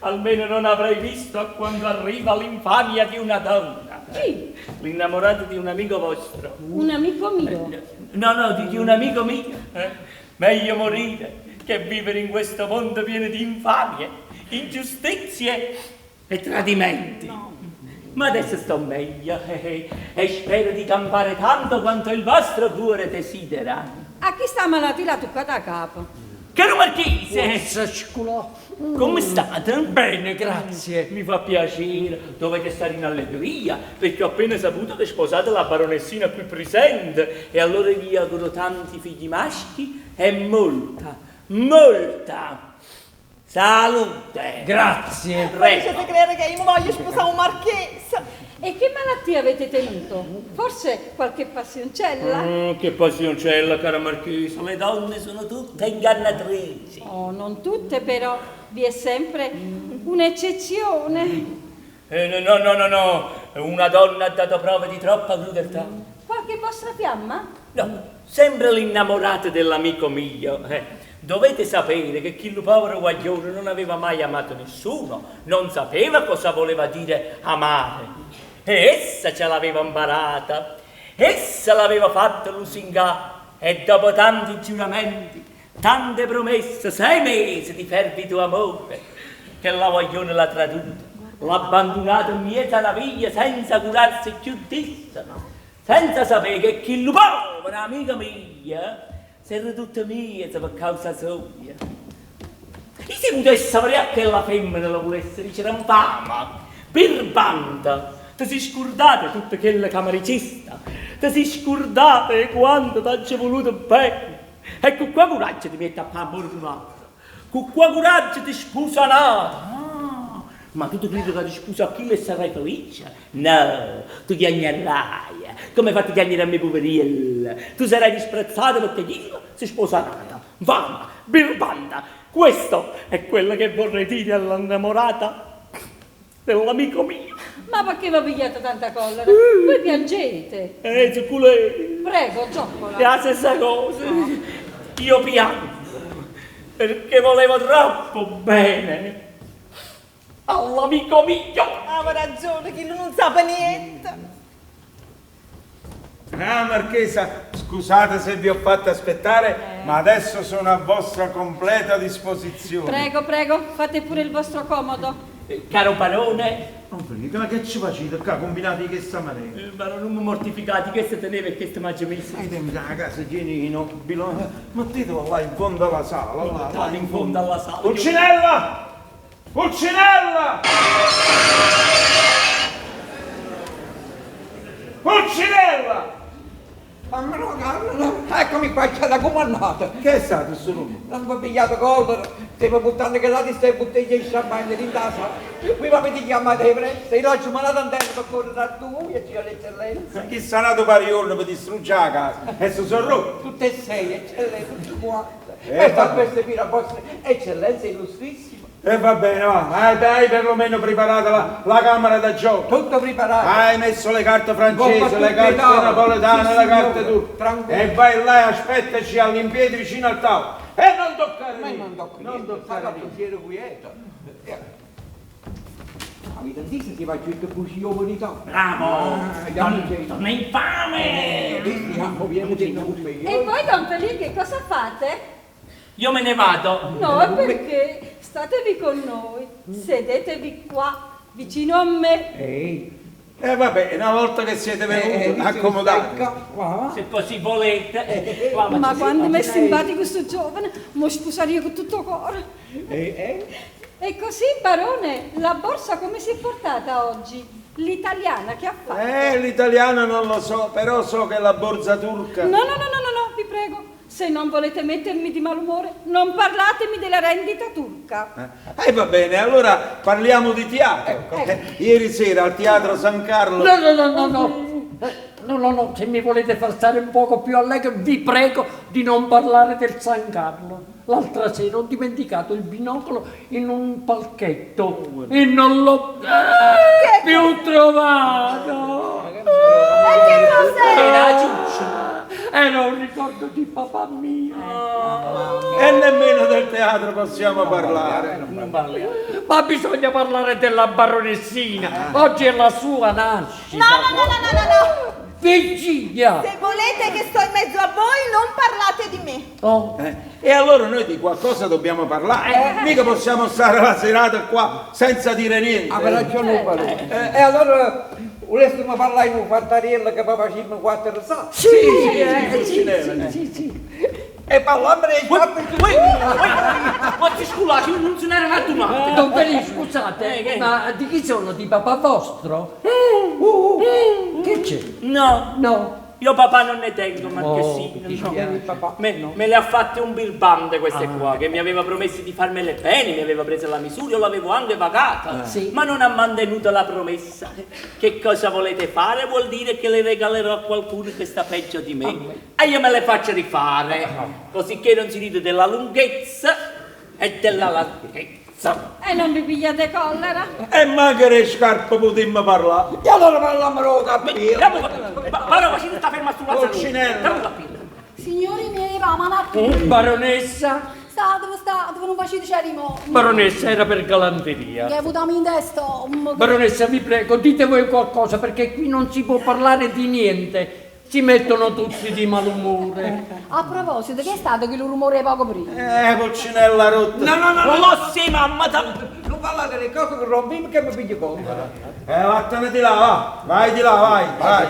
Almeno non avrei visto a quando arriva l'infamia di una donna. Chi? L'innamorato di un amico vostro. Un amico mio? No, no, di, di un amico mio. eh. Meglio morire che vivere in questo mondo pieno di infamie, ingiustizie e tradimenti. Ma adesso sto meglio eh, e spero di campare tanto quanto il vostro cuore desidera. A chi sta malato l'ha toccata a capo. Caro Marchese! Come state? Bene, grazie. Mi fa piacere, dovete stare in allegria, perché ho appena saputo che sposate la baronessina qui presente e allora vi auguro tanti figli maschi e molta, molta salute. Grazie. Prego. Facete credere che io mi voglio sposare un marchese. E che malattia avete tenuto? Forse qualche passioncella? Che passioncella, cara Marchesa, le donne sono tutte ingannatrici. Oh, non tutte però, vi è sempre un'eccezione. Eh, no, no, no, no, una donna ha dato prova di troppa crudeltà. Qualche vostra fiamma? No, sembra l'innamorato dell'amico mio. eh. Dovete sapere che chi povero guaglione non aveva mai amato nessuno, non sapeva cosa voleva dire amare. E essa ce l'aveva imparata, essa l'aveva fatta lusingare e dopo tanti giuramenti, tante promesse, sei mesi di fervido amore, che la guaglione l'ha traduta, l'ha abbandonata in mezzo alla via senza curarsi più d'essa, senza sapere che chi lo povero amico mio si era tutta mia per causa sua. E se potesse sapere che la femmina la volesse dicere infama, birbanta, ti sei scordata tutta quella camaricista, ti sei scordata quanto ti ha voluto bene. E con qua coraggio ti metti a fare amore con un altro, con qua coraggio ti sposa un altro. Ah, ma tu ti credi che ti sposa a chi e sarai felice? No, tu chiagnerai, come hai fatto chiagnere a me poverella. Tu sarai disprezzato perché io si sposa nata. Fama, birbanta, questo è quello che vorrei dire all'innamorata dell'amico mio. Ma perché vi ho pigliato tanta collera? Voi piangete. Zucculè, Prego, zoccola. è la stessa cosa. Io piango perché volevo troppo bene all'amico mio. Aveva ragione, chi non sa niente. Ah, Marchesa, scusate se vi ho fatto aspettare, ma adesso sono a vostra completa disposizione. Prego, prego, fate pure il vostro comodo. Caro barone, Non finite, ma che ci facete qua, combinati in questa maniera? barone, non mi mortificate, che se teneva e che se mangia messo. Hai tempo la casa piena, mettetelo là in fondo alla sala, là, là in fondo alla sala. Pulcinella! Pulcinella! Pulcinella! Eccomi qua, c'è la comandata. Che è stato questo nome? Non ho pigliato collera, stiamo buttando che là ti stai bottiglia di champagne in casa. Prima mi ti chiamate di pressa, io l'ho mandato in terra per correre da tu e c'è l'eccellenza. Chi sarà nato pariorno per distruggere la casa? E si sono rotto. Tutte e sei, eccellenza, tutte quante. Eh, E sta vabbè. per servire a vostra eccellenza illustrissima. E va bene, va. Hai, hai perlomeno preparato la, la camera da gioco. Tutto preparato. Hai messo le carte francesi, Ho fatto le carte il tavolo. napoletane, Sì, le carte signore. turche. Tranquillo. E vai là e aspettaci all'impiedi vicino al tavolo. E non toccare Ma niente. non tocco Non niente, toccare fa niente. pensiero quieto. Avete visto si faccio il bucio verità? Bravo! Ah, Donna, donna infame! Visto, viene di nome. E voi, Don Felice, che cosa fate? Io me ne vado. No, è perché statevi con noi, sedetevi qua, vicino a me. Ehi. E vabbè, una volta che siete venuti, accomodate. Se così volete. Qua, Ma ci- quando mi è simpatico questo giovane, mi sposaria con tutto cuore. E così, barone, la borsa come si è portata oggi? L'italiana che ha fatto? L'italiano non lo so, però so che la borsa turca. No, no, no, no, no, no, vi prego. Se non volete mettermi di malumore, non parlatemi della rendita turca. Eh va bene, allora parliamo di teatro. Ieri sera al Teatro San Carlo. No, no, no, no, no. No, no, no, se mi volete far stare un poco più allegro, vi prego di non parlare del San Carlo. L'altra sera ho dimenticato il binocolo in un palchetto e non l'ho più trovato. E che cos'è? Era ciuccia. Era un ricordo di papà mio. E nemmeno del teatro possiamo parlare. Ma bisogna parlare della baronessina. Oggi è la sua nascita. No, no, no, no, no, no, no. Virginia! Se volete che sto in mezzo a voi, non parlate di me. Oh. E allora noi di qualcosa dobbiamo parlare. Mica possiamo stare la serata qua senza dire niente. Ha ragione il barone. E allora volessimo parlare di un fattarello che poi facciamo quattro risate. Sì, sì, sì, sì, sì. E parliamo dei sciappi. Ma ti scusa, io non se n'era addunato. Don Felice, scusate, ma di chi sono? Di papà vostro? Che c'è? No. No. Io papà non ne tengo, Marchesino. Oh, no. Me le ha fatte un birbante queste qua, che mi aveva promesso di farmele bene, mi aveva preso la misura, io l'avevo anche pagata. Sì. Ma non ha mantenuto la promessa. Che cosa volete fare? Vuol dire che le regalerò a qualcuno che sta peggio di me. E io me le faccio rifare, così che non si ride della lunghezza e della larghezza. E non vi pigliate collera? E manca le scarpe potremmo parlare. E allora parliamo del cappello. Ma ci sta ferma sulla Pulcinella. Signori miei, va, ma un attimo. Baronessa? State, state, non facete cerimonia. Baronessa, era per galanteria. Che avuto in testa. Baronessa, vi prego, dite voi qualcosa, perché qui non si può parlare di niente. Si mettono tutti di malumore. A proposito, che è stato quel rumore poco prima? Pulcinella rotta. No, no, no, no. Lo sì, mamma. Non parlate delle cose che rompimo che mi piglio conto. Vattene di là, va. Vai di là, vai, vai.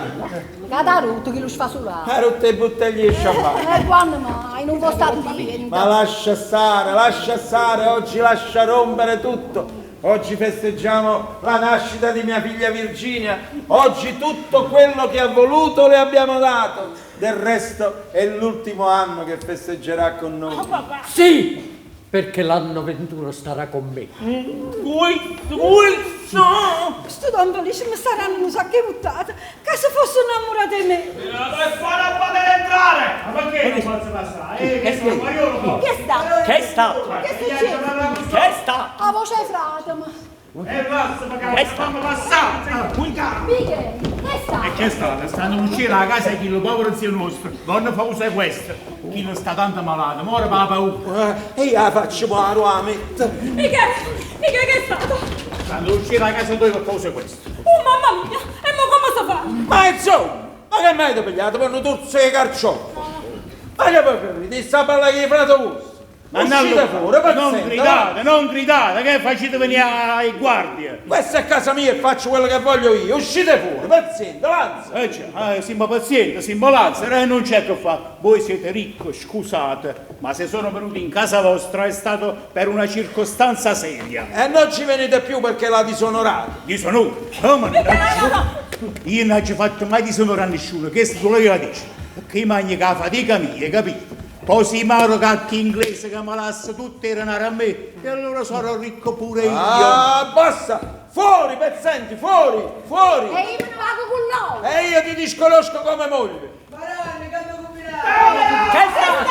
Che ha rotto chi lo sfasulato? Ha rotto le bottiglie di champagne. Quando mai? Non può stare niente. Ma lascia stare, oggi lascia rompere tutto. Oggi festeggiamo la nascita di mia figlia Virginia. Oggi tutto quello che ha voluto le abbiamo dato. Del resto è l'ultimo anno che festeggerà con noi. Oh, papà. Sì, perché l'anno venturo starà con me. Questo! Sto Don Felice mi saranno un sacco di buttate. Che se fosse innamorato di me. Per fare a poter entrare! Ma perché non posso passare? Che Che sta? Che sta? Che succede? Che sta? A voce frate, ma... E basta, perché fammi passare! Michele, che sta? E che è stata? Stanno uscendo la casa di chi lo povero zio nostro. Vanno fa uso questo. Chi non sta tanto malato, muore per la paura. E io la faccio male a mettere. Michele, Michele, che è stato? Stanno uscendo la casa dove fa uso questo. Oh mamma mia, e mo come si fa? Ma insomma, ma che mi avete pigliato? Per un turzo di carciofo. Ma che poi ti sta parlando di frate vostro? Ma Uscite fuori, non paziente, gridate, non gridate, che facete venire ai guardie. Questa è casa mia e faccio quello che voglio io. Uscite fuori, paziente, lanza. Cioè, siamo pazienti, siamo Lazzaro e non c'è che fa. Voi siete ricco, scusate, ma se sono venuti in casa vostra è stato per una circostanza seria. E non ci venite più perché la disonorate. Disonore? Come no? Io non ci ho fatto mai disonorare a nessuno, questo tu lo dici. Perché io mangio che la fatica mia, capito? Poi si maro cacchi inglese che mi lascia tutti i denari a me e allora sarò ricco pure io. Ah, basta! Fuori, pezzenti, fuori, fuori! E io me ne vado con loro! E io ti disconosco come moglie! Barone, che hanno combinato? Che è stato?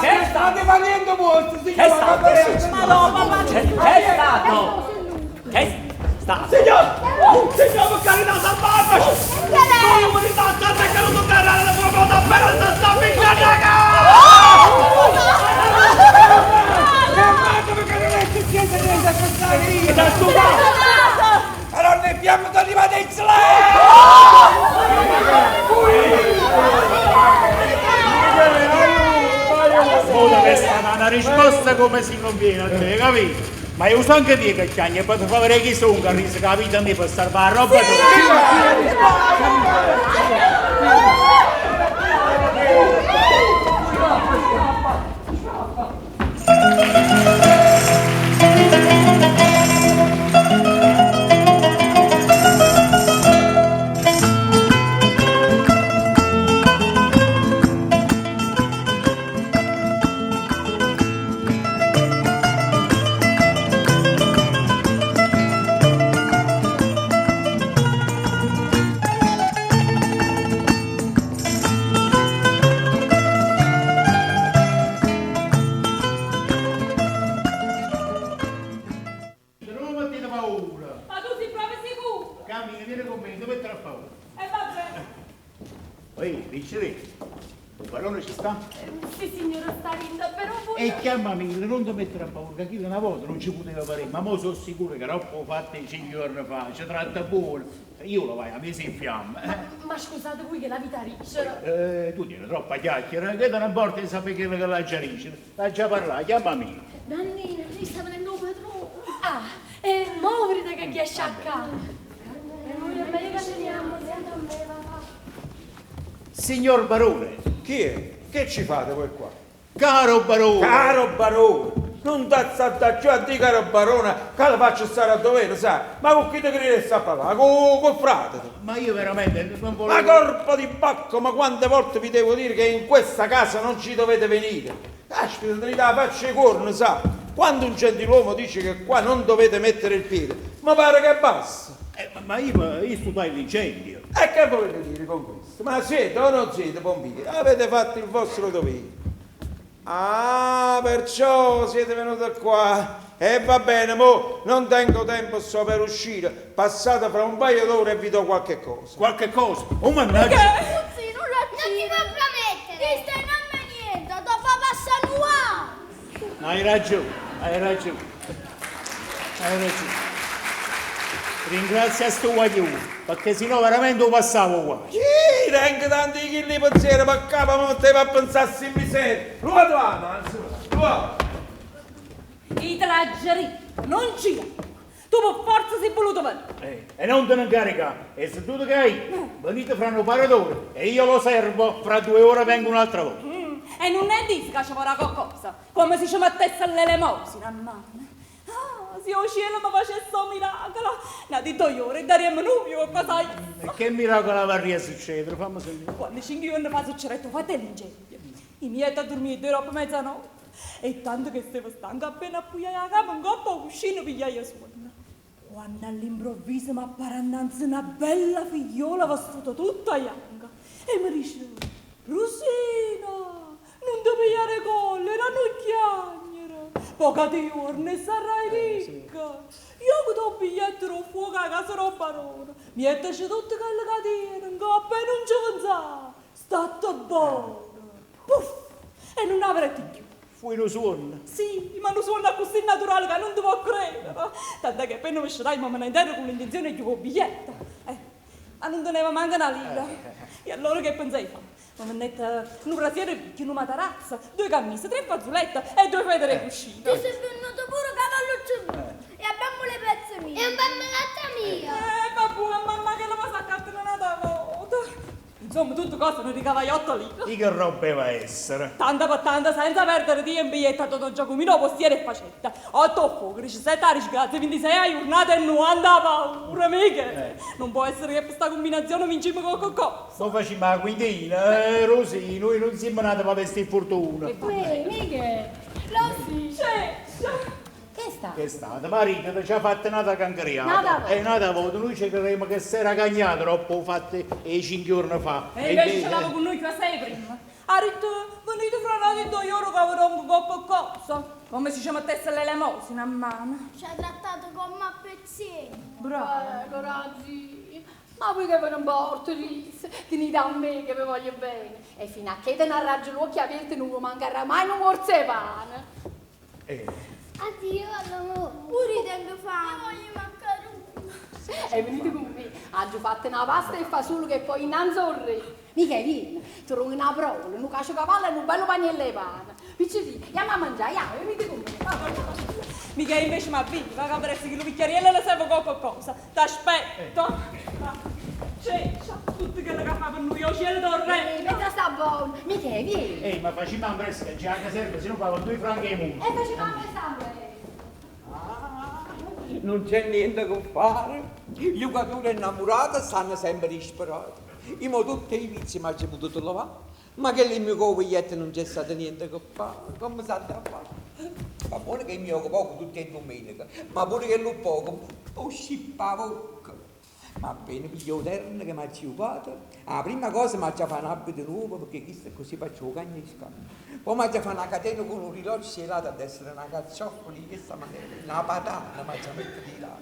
Che è stato? State valendo molto, Che è stato? Ma no, papà. Che è stato? Che è stato? Signor! Signor, per carità, salvateci! Come mi sta attaccando la sua per sta Fermate perché non è successo niente a questa vita! Però ne abbiamo arrivati in Ora che è stata una risposta come si conviene a te, capito? Ma io so anche dire che chiagni e poi ti fa vedere chi sono che rischia la vita mia per salvare la roba tua. Non mettete paura. Ma tu sei proprio sicuro? Cammina, vieni con me, non mettere paura. E vabbè. Ehi, dici te, O barone ci sta? Sì, signora, sta rinda, però voi... E chiamamillo, non ti mettere a paura, che chi una volta non ci poteva fare, ma mo sono sicuro che dopo fatto i 5 giorni fa, ci tratta buono. Io lo vai a messa in fiamme. Ma scusate voi che la vita riccia. Tu tieni troppa chiacchiera, che te ne importa di sapere quello che l'ha già dice? L'ha già parlato, chiamami. Nannina, lì sta venendo un padrone. Ah, e muoviti che chi è sciacca. E noi è meglio che ce ne andiamo, sento a me, papà. Signor Barone. Chi è? Che ci fate voi qua? Caro Barone. Caro Barone, non t'azzardare più a dire caro Barone, che la faccio stare a dovere, sai? Ma con chi ti credi sta a parlare? Con frate. Ma io veramente non volevo... Ma corpo di bacco, ma quante volte vi devo dire che in questa casa non ci dovete venire? Caspita, tenete la faccia di corno, sa? Quando un gentiluomo dice che qua non dovete mettere il piede, mi pare che basta. Ma io studiai l'incendio. E che volete dire con questo? Ma siete o non siete pompieri? Avete fatto il vostro dovere. Ah, perciò siete venuti qua. E va bene, mo non tengo tempo, sto per uscire. Passate fra un paio d'ore e vi do qualche cosa. Qualche cosa? Oh, mannaggia! Sì, non la Non ti può promettere. Ti stai non me niente, dopo passa nuovo. Hai ragione, hai ragione. Hai ragione. Ringrazia sto guaglione, perché sennò veramente lo passavo qua. Sì, tengo tanti chili di pensiero per capo, ma non te va a pensare in miseria. Lo avanti, lo I te la geri, non ci è. Tu per forza sei voluto venire. E non te ne incaricare, e se tu ti cai, venite fra un paio d'ore e io lo servo, fra 2 ore vengo un'altra volta. E non è disco che ci vorrà qualcosa, come se ci mettesse l'elemosina a mano. Ah, se il cielo mi facesse un miracolo, ne di 2 ore daremmo noi qualcosa. E che miracolo vorrà succedere? Fammi sentire. Quando 5 giorni fa succedetto, fate l'incendio. I miei a dormire dopo mezzanotte. E tanto che stavo stanca, appena appujai la cama, un coppo cuscino pigliai sonno. Quando all'improvviso mi appare innanzi una bella figliola vestita tutta bianca e mi dice: Rosina, non ti pigliare collera, non chiagnere, poca di giorni sarai ricca. Io che ti ho biglietto del fuoco a casa del barone, mettici tutte quelle catene in coppa e non ci pensare, state buona. Puff! E non avrete più. Fu un suono. Sì, ma un suono così naturale che non ti può credere. Tant'è che appena mi scerai, ma me ne intendo con l'intenzione di un biglietto. Ma non teneva manco una lira. E allora che pensai fare? Mi vennette un brasiere che una matarazza, 2 camicie, 3 fazzolette e 2 federe cuscine. Ti sei venuto pure cavalluccio mio. E abbiamo le pezze mie. E un bambinetta mia. Vabbè, mamma che la posso accattare un'altra volta. Insomma, tutto cosa non ricava 8 lire. Di che roba va a essere? Tanta per tanta, senza perdere tempo, biglietto Don Giacomino, postiere e facetta. 8 fuochi, 17 a disgrazia, 26 a giornata e 90 paura, mica. Non può essere che per questa combinazione vinciamo qualche cosa. Non facciamo la quintina, Rosì, noi non siamo nati per questa fortuna. Uè, mica. Rosì, c'è. Che sta? Che è stata? Marito ci ha fatto una cancariata. E una volta noi ci credevamo che si era cagnato troppo fatto i 5 giorni fa. E invece ce l'avevo con noi che sei prima. Ha detto, venite fra noi 2 euro che avrò un coppo cosa. Come se ci mettesse l'elemosina a mano. Ci ha trattato come a pezzini. Bravo. Coraggio. Ma voi che ve ne importa, Risa? Tenete a me che vi voglio bene. E fino a che te ne arraggio l'occhio aperto non vi mancherà mai un morso di pane. Addio, allora. Pure tengo fame. Io voglio maccheroni. E venite con me. Ho fatto una pasta e fa solo che poi innanzi al re. Mica vieni, ti rompo una provola, un caciocavallo e un bello paniello di pane. Piccini, andiamo a mangiare, andiamo, venite con me. Mica invece mi avviva, che avresti che lo bicchieriello le serve qualche cosa. T'aspetto. C'è, tutto quello che fa per noi, io cielo del re. Mentre sta buono, mica vieni. Ehi, ma facciamo un presto, che già che serve, se no pago 2 franchi e mulo. E facciamo un presto. Non c'è niente che fare. Gli giocatori innamorati stanno sempre disperati. Io ho tutti i vizi ma ci ho potuto lavare. Ma che il mio biglietto non c'è stato niente che fare. Come sa da fare? Va buono che mi occupo poco tutte le domeniche, ma pure che lo poco, ho scippato. Ma appena piglio terno che mi ha occupato, la prima cosa mi ha fatto un abito nuovo perché chissà così faccio il cagno di scambio. Poi mi ha fatto una catena con un rilogio selato ad essere una carcioffola di questa maniera, una patata, mi ha messo di là.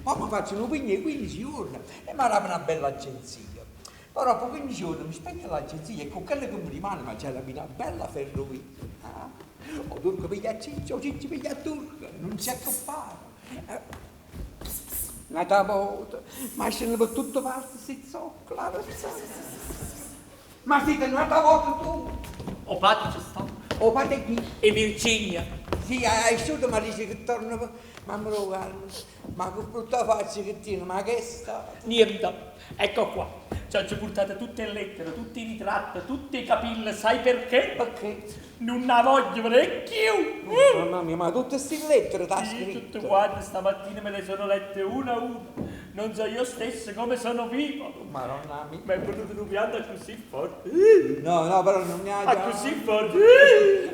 Poi mi faccio un pigno di 15 giorni e mi apro una bella agenzia. Però dopo 15 giorni mi spegno l'agenzia e con quello che mi rimane ma c'è la mia bella ferrovia. Ah, o turco piglia Ciccio, o Ciccio piglia turco, non c'è che fare. N'ata volta, ma scendono per tutte parti sti zoccoli, Ma siete n'ata volta tu? O padre ci sta. O padre chi? E Virginia. Sì, hai asciutto, ma dice che torna. Mamma lo guarda, ma che brutta faccia che tiene, ma che è stato? Niente, ecco qua. Ci ho portato tutte le lettere, tutti i ritratti, tutti i capelli, sai perché? Perché? Non la voglio vedere più. Mamma mia, ma tutte queste lettere t'ha Sì, scritto? tutte quante, stamattina me le sono lette una a una. Non so io stesso come sono vivo. Madonna mia. Mi è venuto un pianto così forte. No, no, però non ne ha Ah, già. così forte.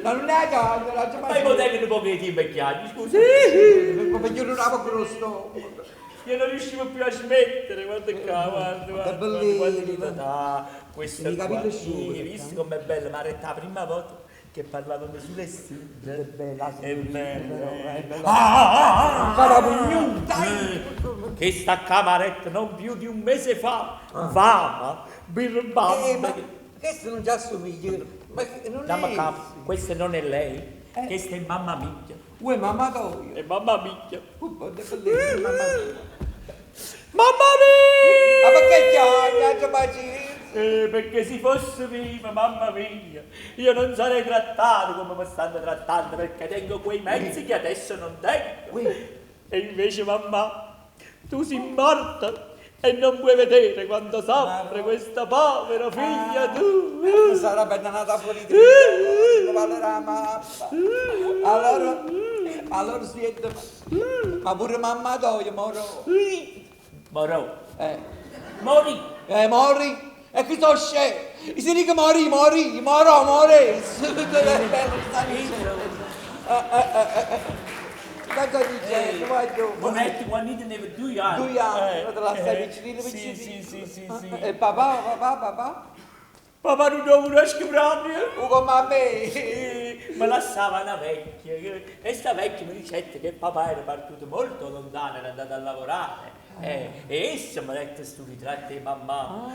No, non ne ha già, non l'ha già Ma i modelli un po' che ti invecchiati, scusa. Come io non avevo quello stomaco. Io non riuscivo più a smettere, guarda qua, guarda, guarda, guarda, guarda, guarda, questa I qua, capelli sì, asciutti, hai visto com'è bella, ma era la prima volta che parlavamo sulle stelle. È bella, è bella, è bella. Ah, ah, ah, Ancora pugnuta, Che sta camaretta non più di un mese fa, fama, birbamba. Ma questo non ci assomiglia. Ma che- non Dammi è. capo, questa non è lei, questa è mamma mia. Uè, mamma tua. È mamma mia. Mamma mia. Mamma mia! Ma perché chiami? Pazienza. Perché se fosse viva, mamma mia, io non sarei trattato come mi stanno trattando, perché tengo quei mezzi che adesso non tengo. E invece, mamma, tu sei morta e non puoi vedere quanto soffre questa povera figlia tu. Sarà ben andata fuori di vale la mappa. Allora, allora senti, ma pure mamma tua morò. Morò? Eh. Morì. Morì. E chi so scemo? Si dice morì, morì, morò, morì. Bello, sta dicendo. Cosa dicendo? Guarda. Moretti quando teneva 2 anni. 2 anni, te la stai vicino, Sì, vicino. sì. E papà, papà, papà? Papà non lo conosco proprio. Come a me. Mi lasciava una vecchia. E sta vecchia mi dicette che papà era partito molto lontano, era andato a lavorare. E essa mi ha detto sto ritratto di mamma.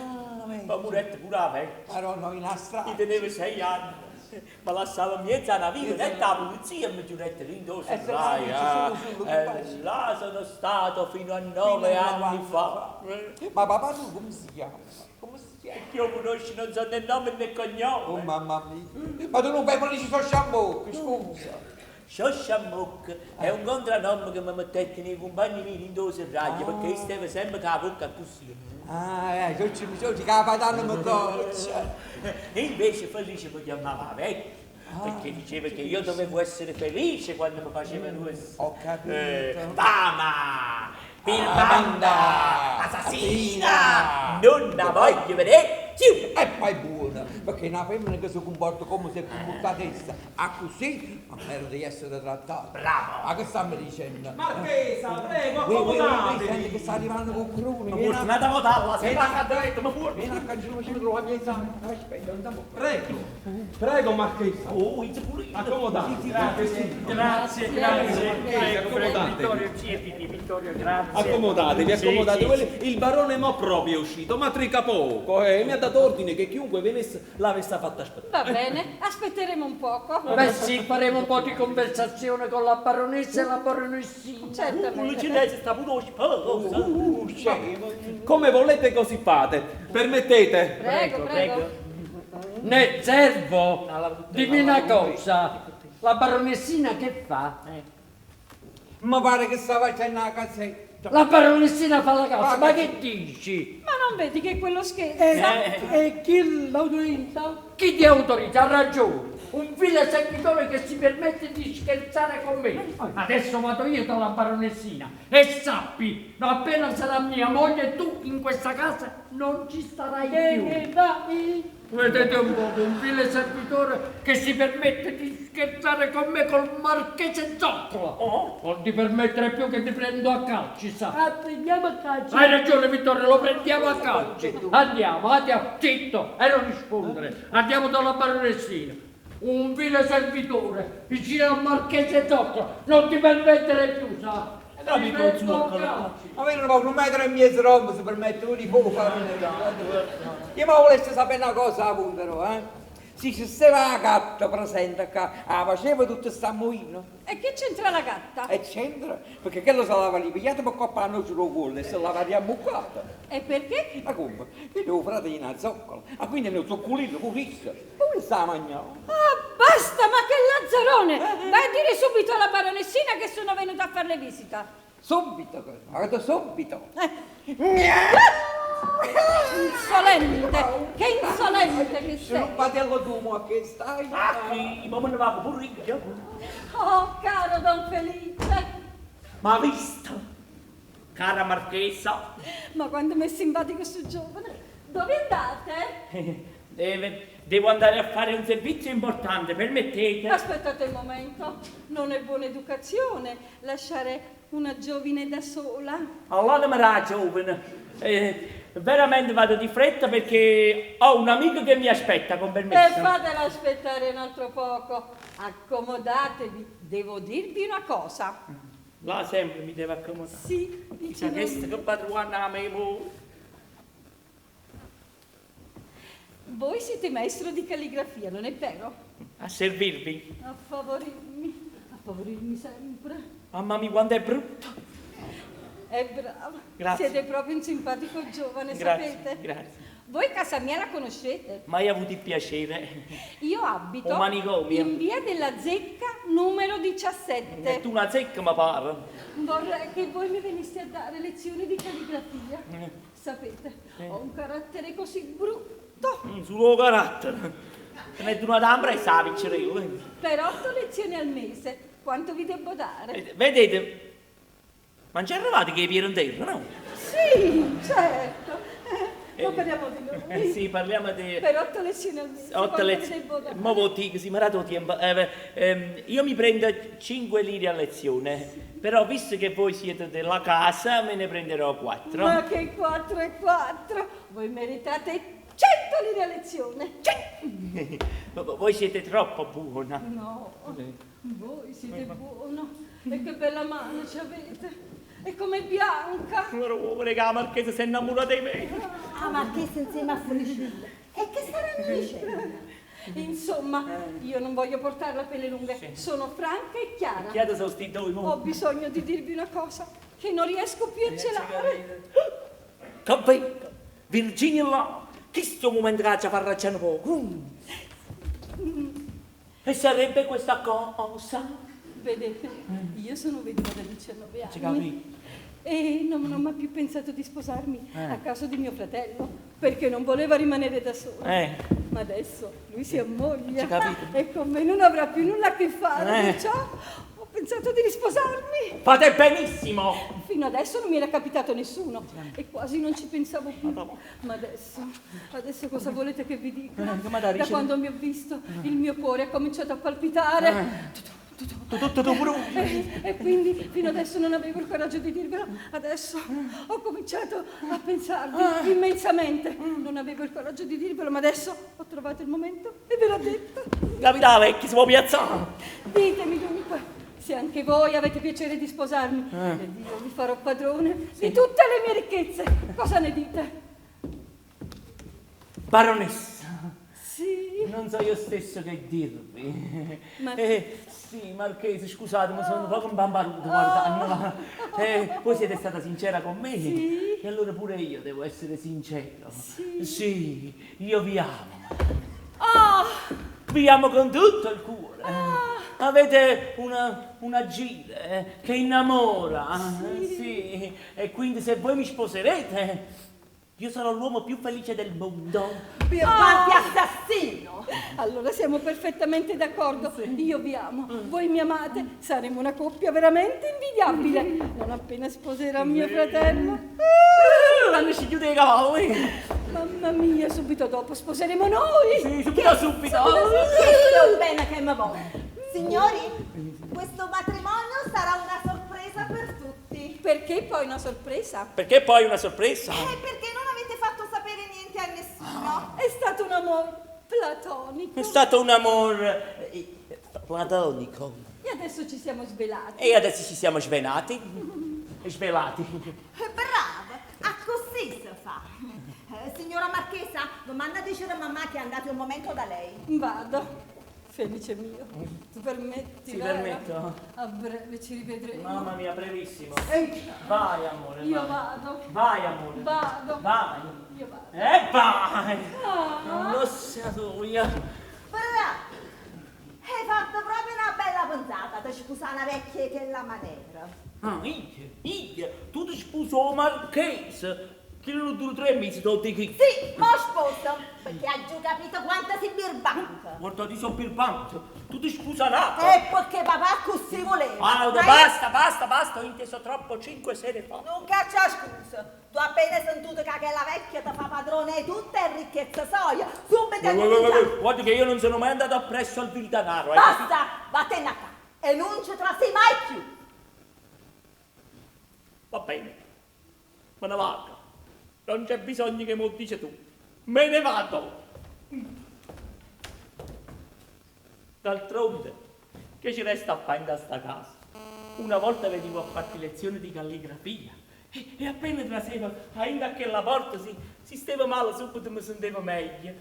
Ma muretto pure la vecchia. Madonna, in strada. Mi teneva 6 anni. Mi lasciava mezza una vita, detta la polizia e mi giurette lì dove E se la là, dice, su, su, che là sono stato fino a 9 Fino a anni fa. Ma papà tu come si chiama? Come si chiama? Io conosco non so né nome né cognome. Oh mamma mia. Ma tu non puoi parlare di Sciambocco, scusa. Sciosciamocca è un contrannome che mi mettette nei compagni miei in due serraglie perché io stavo sempre con la bocca così. Ah, ciocci, ciocci, che la patata mi coccia. E invece Felice mi chiamava vecchio perché diceva che io dovevo essere felice quando mi faceva questo. Ho capito. Fama, birbanda, assassina, non la voglio vedere più. E poi è buona, perché una femmina che si comporta come si è comportata essa, a così, ma merita di essere trattata. Bravo. Ma che stiamo dicendo? Marchesa, prego, Ui, ui, ui, ui, accomodatevi. senti che sta arrivando qualcuno. Ma fortunata votalla, se va a detto, ma pure. Vieni a cancellare, ci trovo a mia Aspetta, andiamo. Prego, prego Marchesa. Oh, it's pulito. Accomodatevi. Grazie. Grazie, grazie. Prego, prego, Accomodatevi. Vittorio, siediti, Vittorio, grazie. Accomodatevi, Sì, accomodatevi. sì, Quelli- Il barone mo proprio è uscito, ma trica poco, mi ha dato ordine che chiunque venisse l'avesse fatta aspettare. Va bene, aspetteremo un poco. Beh sì, faremo un po' di conversazione con la baronessa e la baronessina. Certamente. Cinese sta pure sposa. Come volete così fate. Permettete? Prego, prego. Ne servo, dimmi una cosa, la baronessina che fa? Mi pare che sta facendo la casetta. La baronessina fa la casa, ma che dici? Ma non vedi che quello scherza? E chi l'autorizza? Chi ti autorizza? Ha ragione. Un vile servitore che si permette di scherzare con me. Adesso vado io dalla baronessina e sappi, appena sarà mia moglie tu in questa casa non ci starai più. Vedete un po', un vile servitore che si permette di scherzare con me col marchese Zoccola. Non ti permettere più che ti prendo a calci, sa. Ah, prendiamo a calcio. Hai ragione Vittorio, lo prendiamo a calci. Andiamo, andiamo, zitto, e non rispondere. Andiamo dalla baronessina. Un vile servitore vicino al marchese Zoccola, non ti permettere più, sa. No, mica 'o zuoccolo. Ma vedi un metro e mezzo roba si permette uno di fuoco fare Io ma volessi sapere una cosa appunto, però, eh? Se ci stava la gatta presente qua, ah, faceva tutta sta moina. E che c'entra la gatta? E c'entra, perché quello se l'aveva lì, pigliato per coppa la noce del collo e se l'aveva riammuccata. E perché? Ma come? Io devo frate di una zoccola, ah quindi nel zoccolino pure Come sta a mangiare? Ah, basta, ma che lazzarone! Vai a dire subito alla baronessina che sono venuta a farle visita. Subito, guarda, subito. Insolente, che insolente che Se non sei! patello tu, mo che stai? Ah, qui, ma me ne vado pure io. Oh, caro Don Felice! Ma visto? Cara marchesa, Ma quanto mi è simpatico questo giovane! Dove andate? devo andare a fare un servizio importante, permettete? Aspettate un momento, non è buona educazione lasciare una giovine da sola. Allora mi ra giovane, veramente vado di fretta perché ho un amico che mi aspetta, con E permesso. fatela aspettare un altro poco. Accomodatevi, devo dirvi una cosa. Là sempre mi deve accomodare. Sì, Chissà vicino. che sta che padrona a me mo. Voi siete maestro di calligrafia, non è vero? A servirvi. A favorirmi, a favorirmi sempre. Mamma mia, quanto è brutto. È bravo. Grazie. Siete proprio un simpatico giovane, Grazie, sapete? grazie. Voi casa mia la conoscete? Mai avuto il piacere. Io abito Un manicomio. in via della Zecca numero 17. E tu una zecca mi pare. Vorrei che voi mi veniste a dare lezioni di calligrafia. Sapete, Eh. ho un carattere così brutto. Sul carattere. Ti metto una d'ambra e sa vincere io. Per 8 lezioni al mese, quanto vi devo dare? Vedete, ma non ci arrivate che i piedi in terra, no? Sì, certo. Ma parliamo di noi. Sì, parliamo di... Per 8 lezioni al mese, 8 quanto vi lezioni. devo dare? Mo vo dico, sì, mi ha dato tempo. Io mi prendo 5 lire a lezione, però visto che voi siete della casa, me ne prenderò 4. Ma che 4 e 4! Voi meritate 100 lire a lezione. Voi siete troppo buona. No, voi siete buono. E che bella mano ci avete. E com'è bianca. Allora, vuole che la marchesa si è innamorata di me. Ah, marchesa insieme a Felicilla. E che staranno dicendo? Insomma, io non voglio portarla per le lunghe. Sono franca e chiara. Chiedo se sti due mo. Ho bisogno di dirvi una cosa che non riesco più a celare. Capito? Virginia là, questo momento che ci fa arrabbiare un poco. E sarebbe questa cosa? Vedete, io sono vedova da 19 Ci anni. capi? E non ho mai più pensato di sposarmi Eh. a causa di mio fratello, perché non voleva rimanere da sola. Eh. Ma adesso lui si ammoglia Ci capito. e con me non avrà più nulla a che fare, Eh. perciò ho pensato di risposarmi. Fate benissimo! Fino adesso non mi era capitato nessuno e quasi non ci pensavo più. Ma adesso, adesso cosa volete che vi dica? Ma dai, Da dice- quando mi ho visto il mio cuore ha cominciato a palpitare. Tutto tu pure. E quindi fino adesso non avevo il coraggio di dirvelo, adesso ho cominciato a pensarvi immensamente. Non avevo il coraggio di dirvelo, ma adesso ho trovato il momento e ve l'ho detto. Capità vecchio, si può piazzare. Ditemi dunque se anche voi avete piacere di sposarmi ed io vi farò padrone di tutte le mie ricchezze. Cosa ne dite? Baronessa. Sì. Non so io stesso che dirvi. Ma- Sì, Marchese, scusate, ma sono un poco imbambaruto guardando. Voi siete stata sincera con me. Sì. E allora pure io devo essere sincero. Sì, io vi amo. Ah! Vi amo con tutto il cuore. Avete una gire che innamora. Sì. E quindi se voi mi sposerete, io sarò l'uomo più felice del mondo. Birbante assassino! Allora siamo perfettamente d'accordo. Io vi amo, voi mi amate, saremo una coppia veramente invidiabile. Non appena sposerò mio fratello. Hanno si chiude i cavalli. Mamma mia, subito dopo sposeremo noi. Sì, subito, subito. Questo è un bene che mi vuole. Signori, questo matrimonio sarà una sorpresa per tutti. Perché poi una sorpresa? Perché poi una sorpresa? Perché non avete fatto sapere niente a nessuno. È stato un amore platonico. È stato un amore platonico. E adesso ci siamo svelati. E adesso ci siamo svenati. svelati. Brava, accussì si fa. Signora Marchesa, domanda a dicere a mamma che andate un momento da lei. Vado. Felice mio, tu permetti, Sì, vero? permetto. A breve ci rivedremo. Mamma mia, brevissimo. Vai, amore. Io vai. vado. Vai, amore. Vado. Vai. Io vado. E vai! Ah. L'ossa tua. Brava! Hai fatto proprio una bella pensata, ti sposare una vecchia che la maniera. Ah, io, tu ti sposo marchese. Che non dura 3 mesi, te lo dico io. Sì, mo sposo, perché hai già capito quanto sei birbante. Guarda, ti sono birbante. Tu ti sposerai. E perché papà così voleva. Ah, Ma io- basta, basta, basta, ho inteso troppo 5 sere fa. Non caccia scusa. Tu appena sentito che quella vecchia ti fa padrone di tutta e ricchezza soia, subito hai cominciato. Guarda che io non sono mai andato appresso al vil danaro. Hai capito? Basta, vattene a casa e non ci trassi mai più. Va bene, me ne vado. Non c'è bisogno che me lo dici tu. Me ne vado. D'altronde, che ci resta a fare in sta casa? Una volta venivo a farti lezioni di calligrafia e appena trasevo ainda a quella porta si stava male, subito mi sentivo meglio.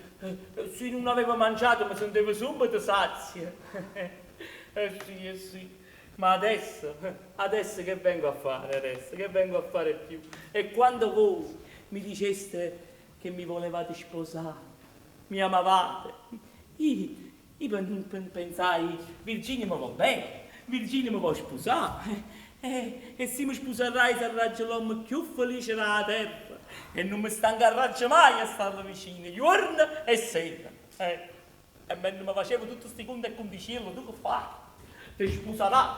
Se non avevo mangiato mi sentivo subito sazio. Eh sì, eh sì. Ma adesso, adesso che vengo a fare adesso? Che vengo a fare più? E quando voi mi diceste che mi volevate sposare, mi amavate, io pensai, Virginia mi va bene, Virginia mi vuole sposare. E se mi sposerai sarà l'uomo più felice della terra e non mi stancherò mai a starle vicino, giorno e sera. E mentre mi facevo tutti questi conti e condicello, tu che fai? Ti sposerà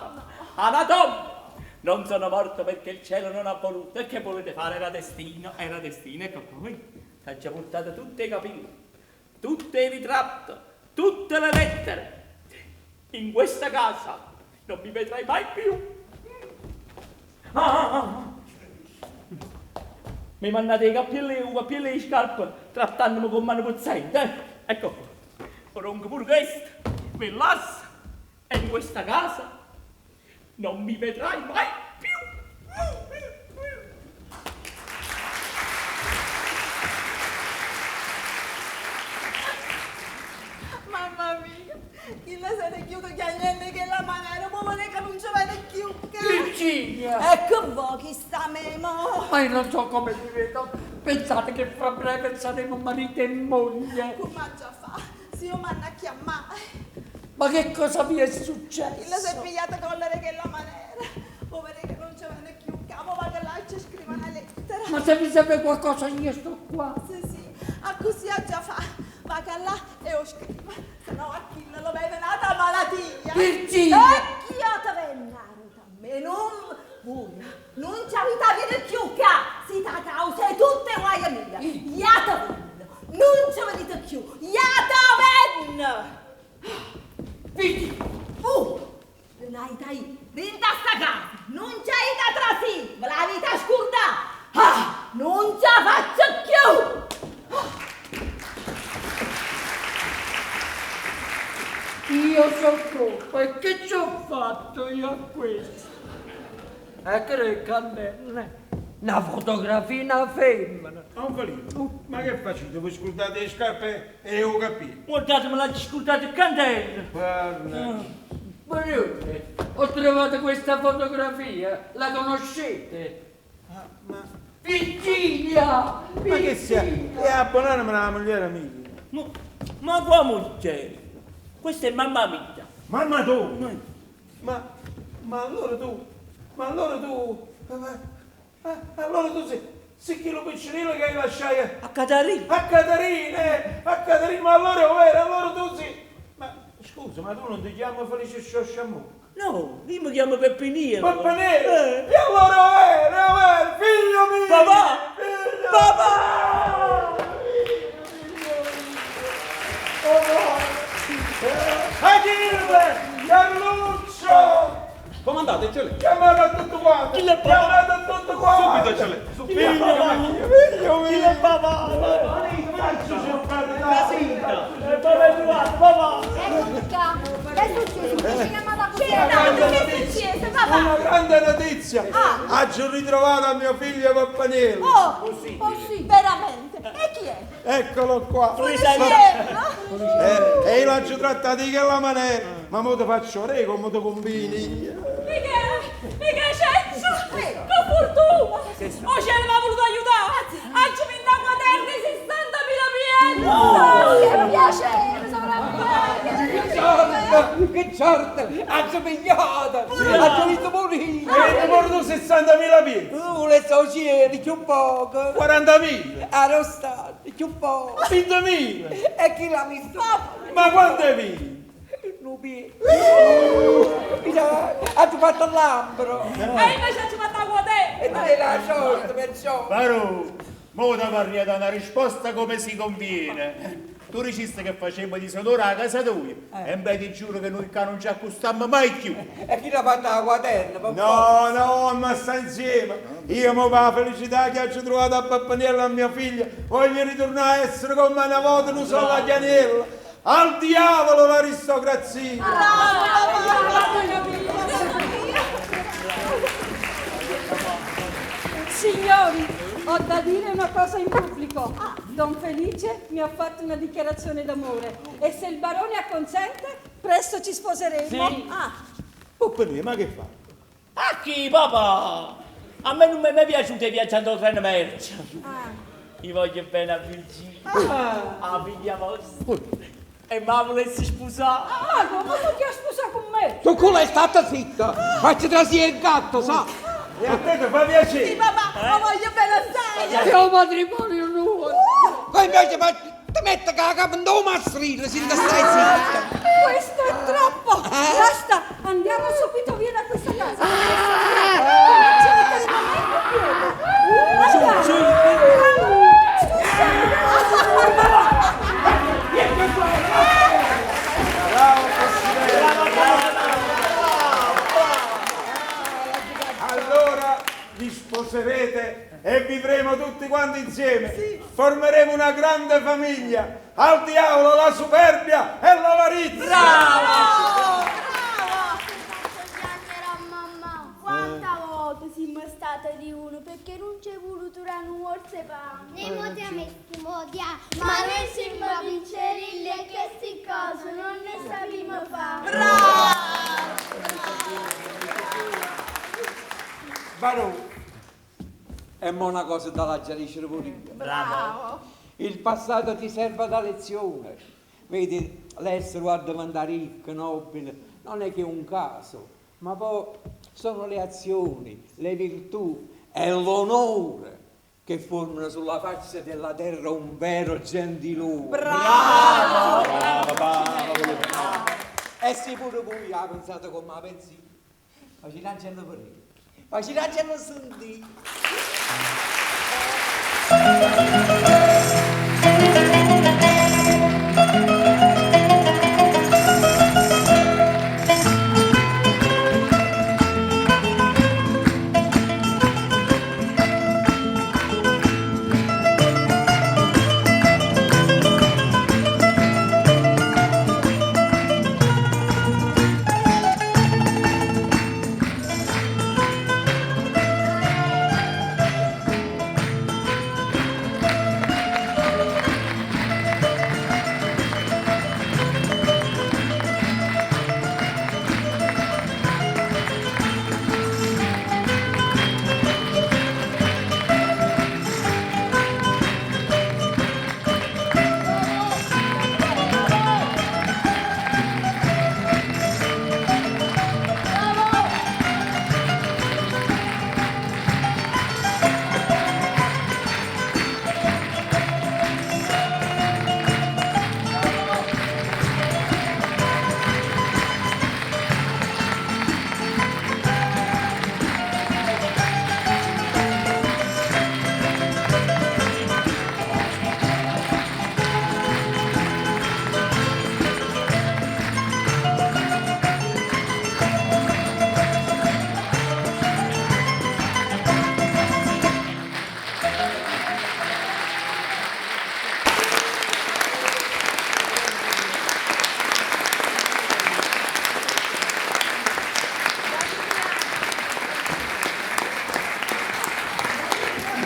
a una donna! Non sono morto perché il cielo non ha voluto. E che volete fare? Era destino, era destino. Ecco qui, ti ha già portato tutti i capelli, tutti i ritratti, tutte le lettere. In questa casa non mi vedrai mai più. Ah, ah, ah. Mi mandate i capelli, i capelli e le scarpe, trattandomi con mano pezzente. Eh? Ecco qua. Ora pure questo, mi lascia e in questa casa non mi vedrai mai più. Mamma mia, chi la se ne chiude chiagnendo che la maniera, ma vuole che non ci vede più. Virginia! Ecco voi chi sta memo. Ma io non so come vi vedo. Pensate che fra breve saremo marito e moglie. Come già fa? Se io m'hanno a chiamare. Ma che cosa vi è Chi la si è successo? pigliata collera che la maniera. Povere che non ci vede più. Capo vado là e ci scrivo una lettera. Ma se vi serve qualcosa io sto qua. Sì, sì, a così ha già fa. Va che là e ho scrivo. Se no a chi lo vede nata malattia. Virginia! E chi ho te vennaro da me non voi non ci avete viene più che si ta causa e tutte guai mia. Iata ven. Non ci venite più. Iata ven. Virginia! Non hai dai, rinda sta casa, non c'hai da trasì, ve la vita scurda. Ah, non ce la faccio più. Io sono colpa e che ci ho fatto io a questo? E che cannelle? Una fotografia, una femmina. Un Felino, ma che facete? Voi scordate le scarpe e io capito. Guardate, me l'ha scurdato il candello. Guarda. Signore, ho trovato questa fotografia, la conoscete? Ma... Virginia! Ma che sia? È abbonarmi alla moglie mia. Ma qua moglie? Questa è mamma mia. Mamma tu? Ma allora tu, ma allora tu, ma allora tu sei quello piccinino che hai lasciato a Catarina. A Catarina, a Catarina, ma allora è vero, allora tu sei... Ma scusa, ma tu non ti chiami Felice Sciosciamucca? No, io mi chiamo Peppinino. Peppinino? E allora è vero, figlio mio! Papà! Figlio Papà! Achille! Carluccio! Comandate, eccellenza. Chiamate a tutto quanto! Chiamate a tutto quanto! Subito, eccellenza. Subito. Figlio mio, figlio mio! Chi è papà? Ecco qua. Che è successo? Ti sei chiamata così? Che è successo? Papà? Una grande notizia! Aggio ritrovato a mio figlio Pappaniello! Oh, possibile. Veramente. E chi è? Eccolo qua! Pulicello. E io l'ho trattato di quella maniera, ma mo ti faccio re come ti combini. Michele, Michele Cenzo, che fortuna! O cielo mi ha voluto aiutare! Ha vinto una quaderna di 60.000 piedi! Oh, che piacere, Che sorte, che sorte, ha pigliato, ha vinto pure io. E ti porto 60.000 piedi. Tu le so cieli, più poco. 40.000. Ah, non sta, più poco. 20.000. E chi l'ha visto? Ma quanto è vinto? Non piedi. Ha fatto l'ambro. E invece ci fatto la quaderna! E te la sorte, perciò. Barò, mo ti vorrei dare una risposta come si conviene. Tu diciste che facemmo disonore a casa tua e beh ti giuro che noi qua non ci accostammo mai più. E chi l'ha fatta la quaderna? per No, no, ma sta insieme. Io mo per la felicità che ho trovato a Pappaniello a mia figlia, voglio ritornare a essere come una volta non solo la chianella. Al diavolo l'aristocrazia! Signori, ho da dire una cosa in pubblico. Don Felice mi ha fatto una dichiarazione d'amore e se il barone acconsente, presto ci sposeremo. Sì. Ah, Pappaniello, ma che fa? A chi, papà? A me non mi è mai piaciuto viaggiare in treno merci. Io voglio bene a Virginia, a figlia vostra. E ma volessi sposare. ah ma come tu ti hai sposato con me? Tu culo è stata zitta, faccio trasire il gatto, sa? E a te ti fa piacere? Sì, papà, ma voglio bene assai. È un matrimonio nuovo. Poi invece ti metto che la capo in due mastrino, se ti stai zitta. Questo è troppo! Basta, andiamo subito via da questa casa. Non ci metteremo mai più piede. Andiamo. Su, su. Bravo Presidente! Allora vi sposerete e vivremo tutti quanti insieme. Formeremo una grande famiglia. Al diavolo la superbia e l'avarizia! Chiamerò mamma. Quanta volta siamo state di uno perché non c'è voluto dare un orso pane. Noi modiamo e si modia, Ma noi siamo piccerille e queste cose non ne sappiamo fare. Barò, è mo una cosa da la dicere pure io. Bravo. Il passato ti serve da lezione. Vedi, l'essere a diventare ricco, nobile, non è che un caso, ma poi sono le azioni, le virtù e l'onore che formano sulla faccia della terra un vero gentiluomo. Bravo! Bravo, bravo. E se pure voi ha pensato come la pensi, ma ci lanciano per lì, ma ci lanciano sentire. Bravo!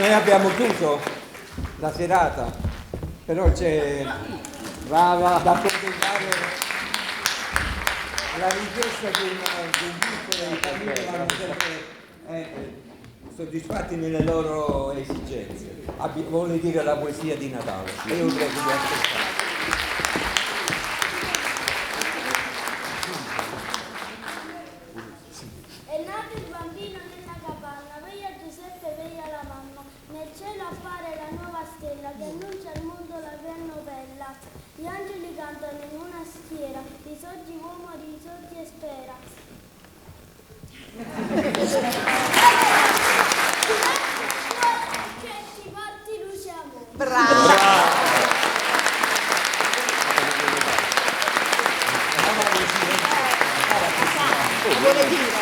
Noi abbiamo chiuso la serata, però c'è da accontentare la richiesta di un gruppo di famiglie che vanno sempre soddisfatti nelle loro esigenze. Vuole dire la poesia di Natale. E io prego di ascoltare. È nato il bambino nella capanna, veglia Giuseppe, veglia la mamma. Nel cielo appare la nuova stella che annuncia al mondo la gran novella. Gli angeli cantano in una schiera, risorgi uomo, risorgi e spera. Che ti porti luce e amore. Brava! Vuole dire?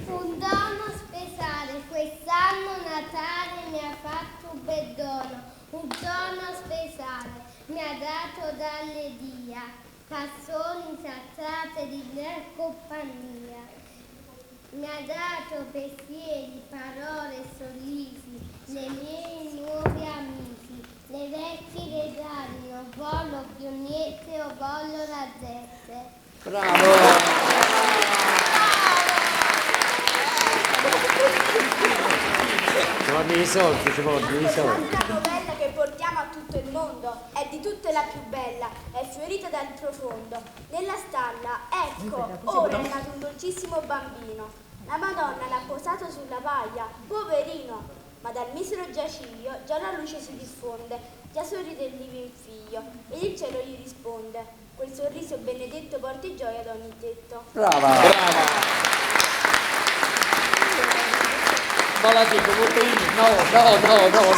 Un dono speciale, quest'anno Natale mi ha fatto un bel dono, un dono speciale mi ha dato dalle dia, canzoni saltate di gran compagnia. Mi ha dato pensieri, parole e sorrisi, le miei nuovi amici, le vecchie regali, non voglio più niente, io voglio la gente. Ci vogliono i soldi, ci vogliono i soldi. La novella che portiamo a tutto il mondo è di tutte la più bella, è fiorita dal profondo. Nella stalla, ecco, ora è nato un dolcissimo bambino. La Madonna l'ha posato sulla paglia, poverino. Ma dal misero giaciglio già la luce si diffonde, già sorride il divin figlio, ed il cielo gli risponde. Quel sorriso benedetto porti gioia ad ogni tetto. Brava! Brava! Ma la dico, voto io. No, no, no, no, no.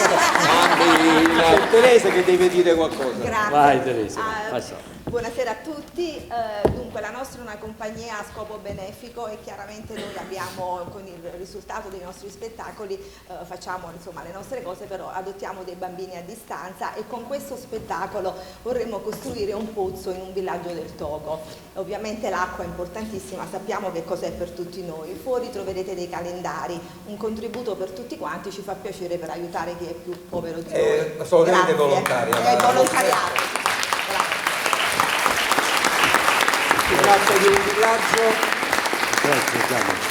C'è Teresa che deve dire qualcosa. Grazie. Vai Teresa, passa. Buonasera a tutti, dunque la nostra è una compagnia a scopo benefico e chiaramente noi abbiamo, con il risultato dei nostri spettacoli, facciamo insomma le nostre cose, però adottiamo dei bambini a distanza e con questo spettacolo vorremmo costruire un pozzo in un villaggio del Togo. Ovviamente l'acqua è importantissima, sappiamo che cos'è per tutti noi. Fuori troverete dei calendari, un contributo per tutti quanti, ci fa piacere per aiutare chi è più povero di noi. Assolutamente volontaria. È volontariato. Si tratta di un villaggio,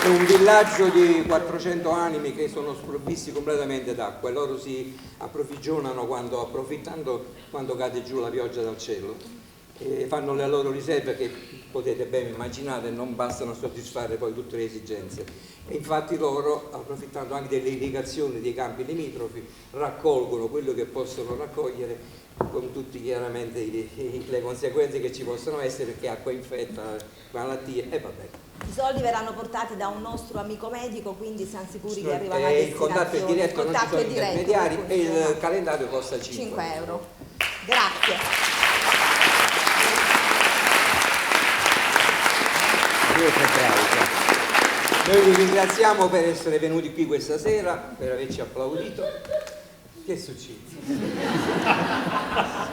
è un villaggio di 400 anime che sono sprovvisti completamente d'acqua e loro si approvvigionano approfittando quando cade giù la pioggia dal cielo e fanno le loro riserve che potete ben immaginare non bastano a soddisfare poi tutte le esigenze. E infatti loro, approfittando anche delle irrigazioni dei campi limitrofi, raccolgono quello che possono raccogliere, con tutti chiaramente le conseguenze che ci possono essere, perché acqua infetta, malattie e vabbè. I soldi verranno portati da un nostro amico medico, quindi siamo sicuri che arrivano a destinazione. Il contatto è diretto, non ci sono intermediari e il calendario costa 5 euro. Grazie. Noi vi ringraziamo per essere venuti qui questa sera, per averci applaudito. Che succede?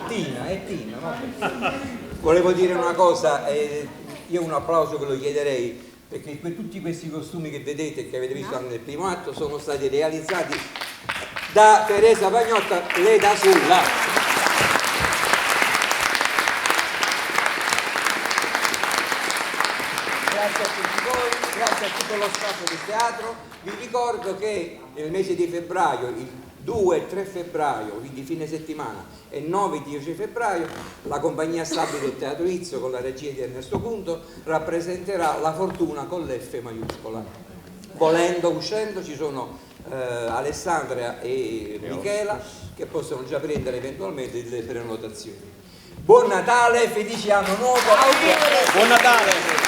Tina, è Tina, vabbè. Volevo dire una cosa, io un applauso ve lo chiederei, perché tutti questi costumi che vedete, che avete visto nel primo atto, sono stati realizzati da Teresa Pagnotta, lei da sola. Grazie a tutti voi, grazie a tutto lo staff del teatro. Vi ricordo che nel mese di febbraio, il 2 e 3 febbraio, quindi fine settimana, e 9 e 10 febbraio, la compagnia stabile del Teatro Izzo con la regia di Ernesto Cunto rappresenterà La Fortuna con l'F maiuscola. Volendo, uscendo, ci sono Alessandra e Michela che possono già prendere eventualmente delle prenotazioni. Buon Natale, felice anno nuovo! Buon Natale!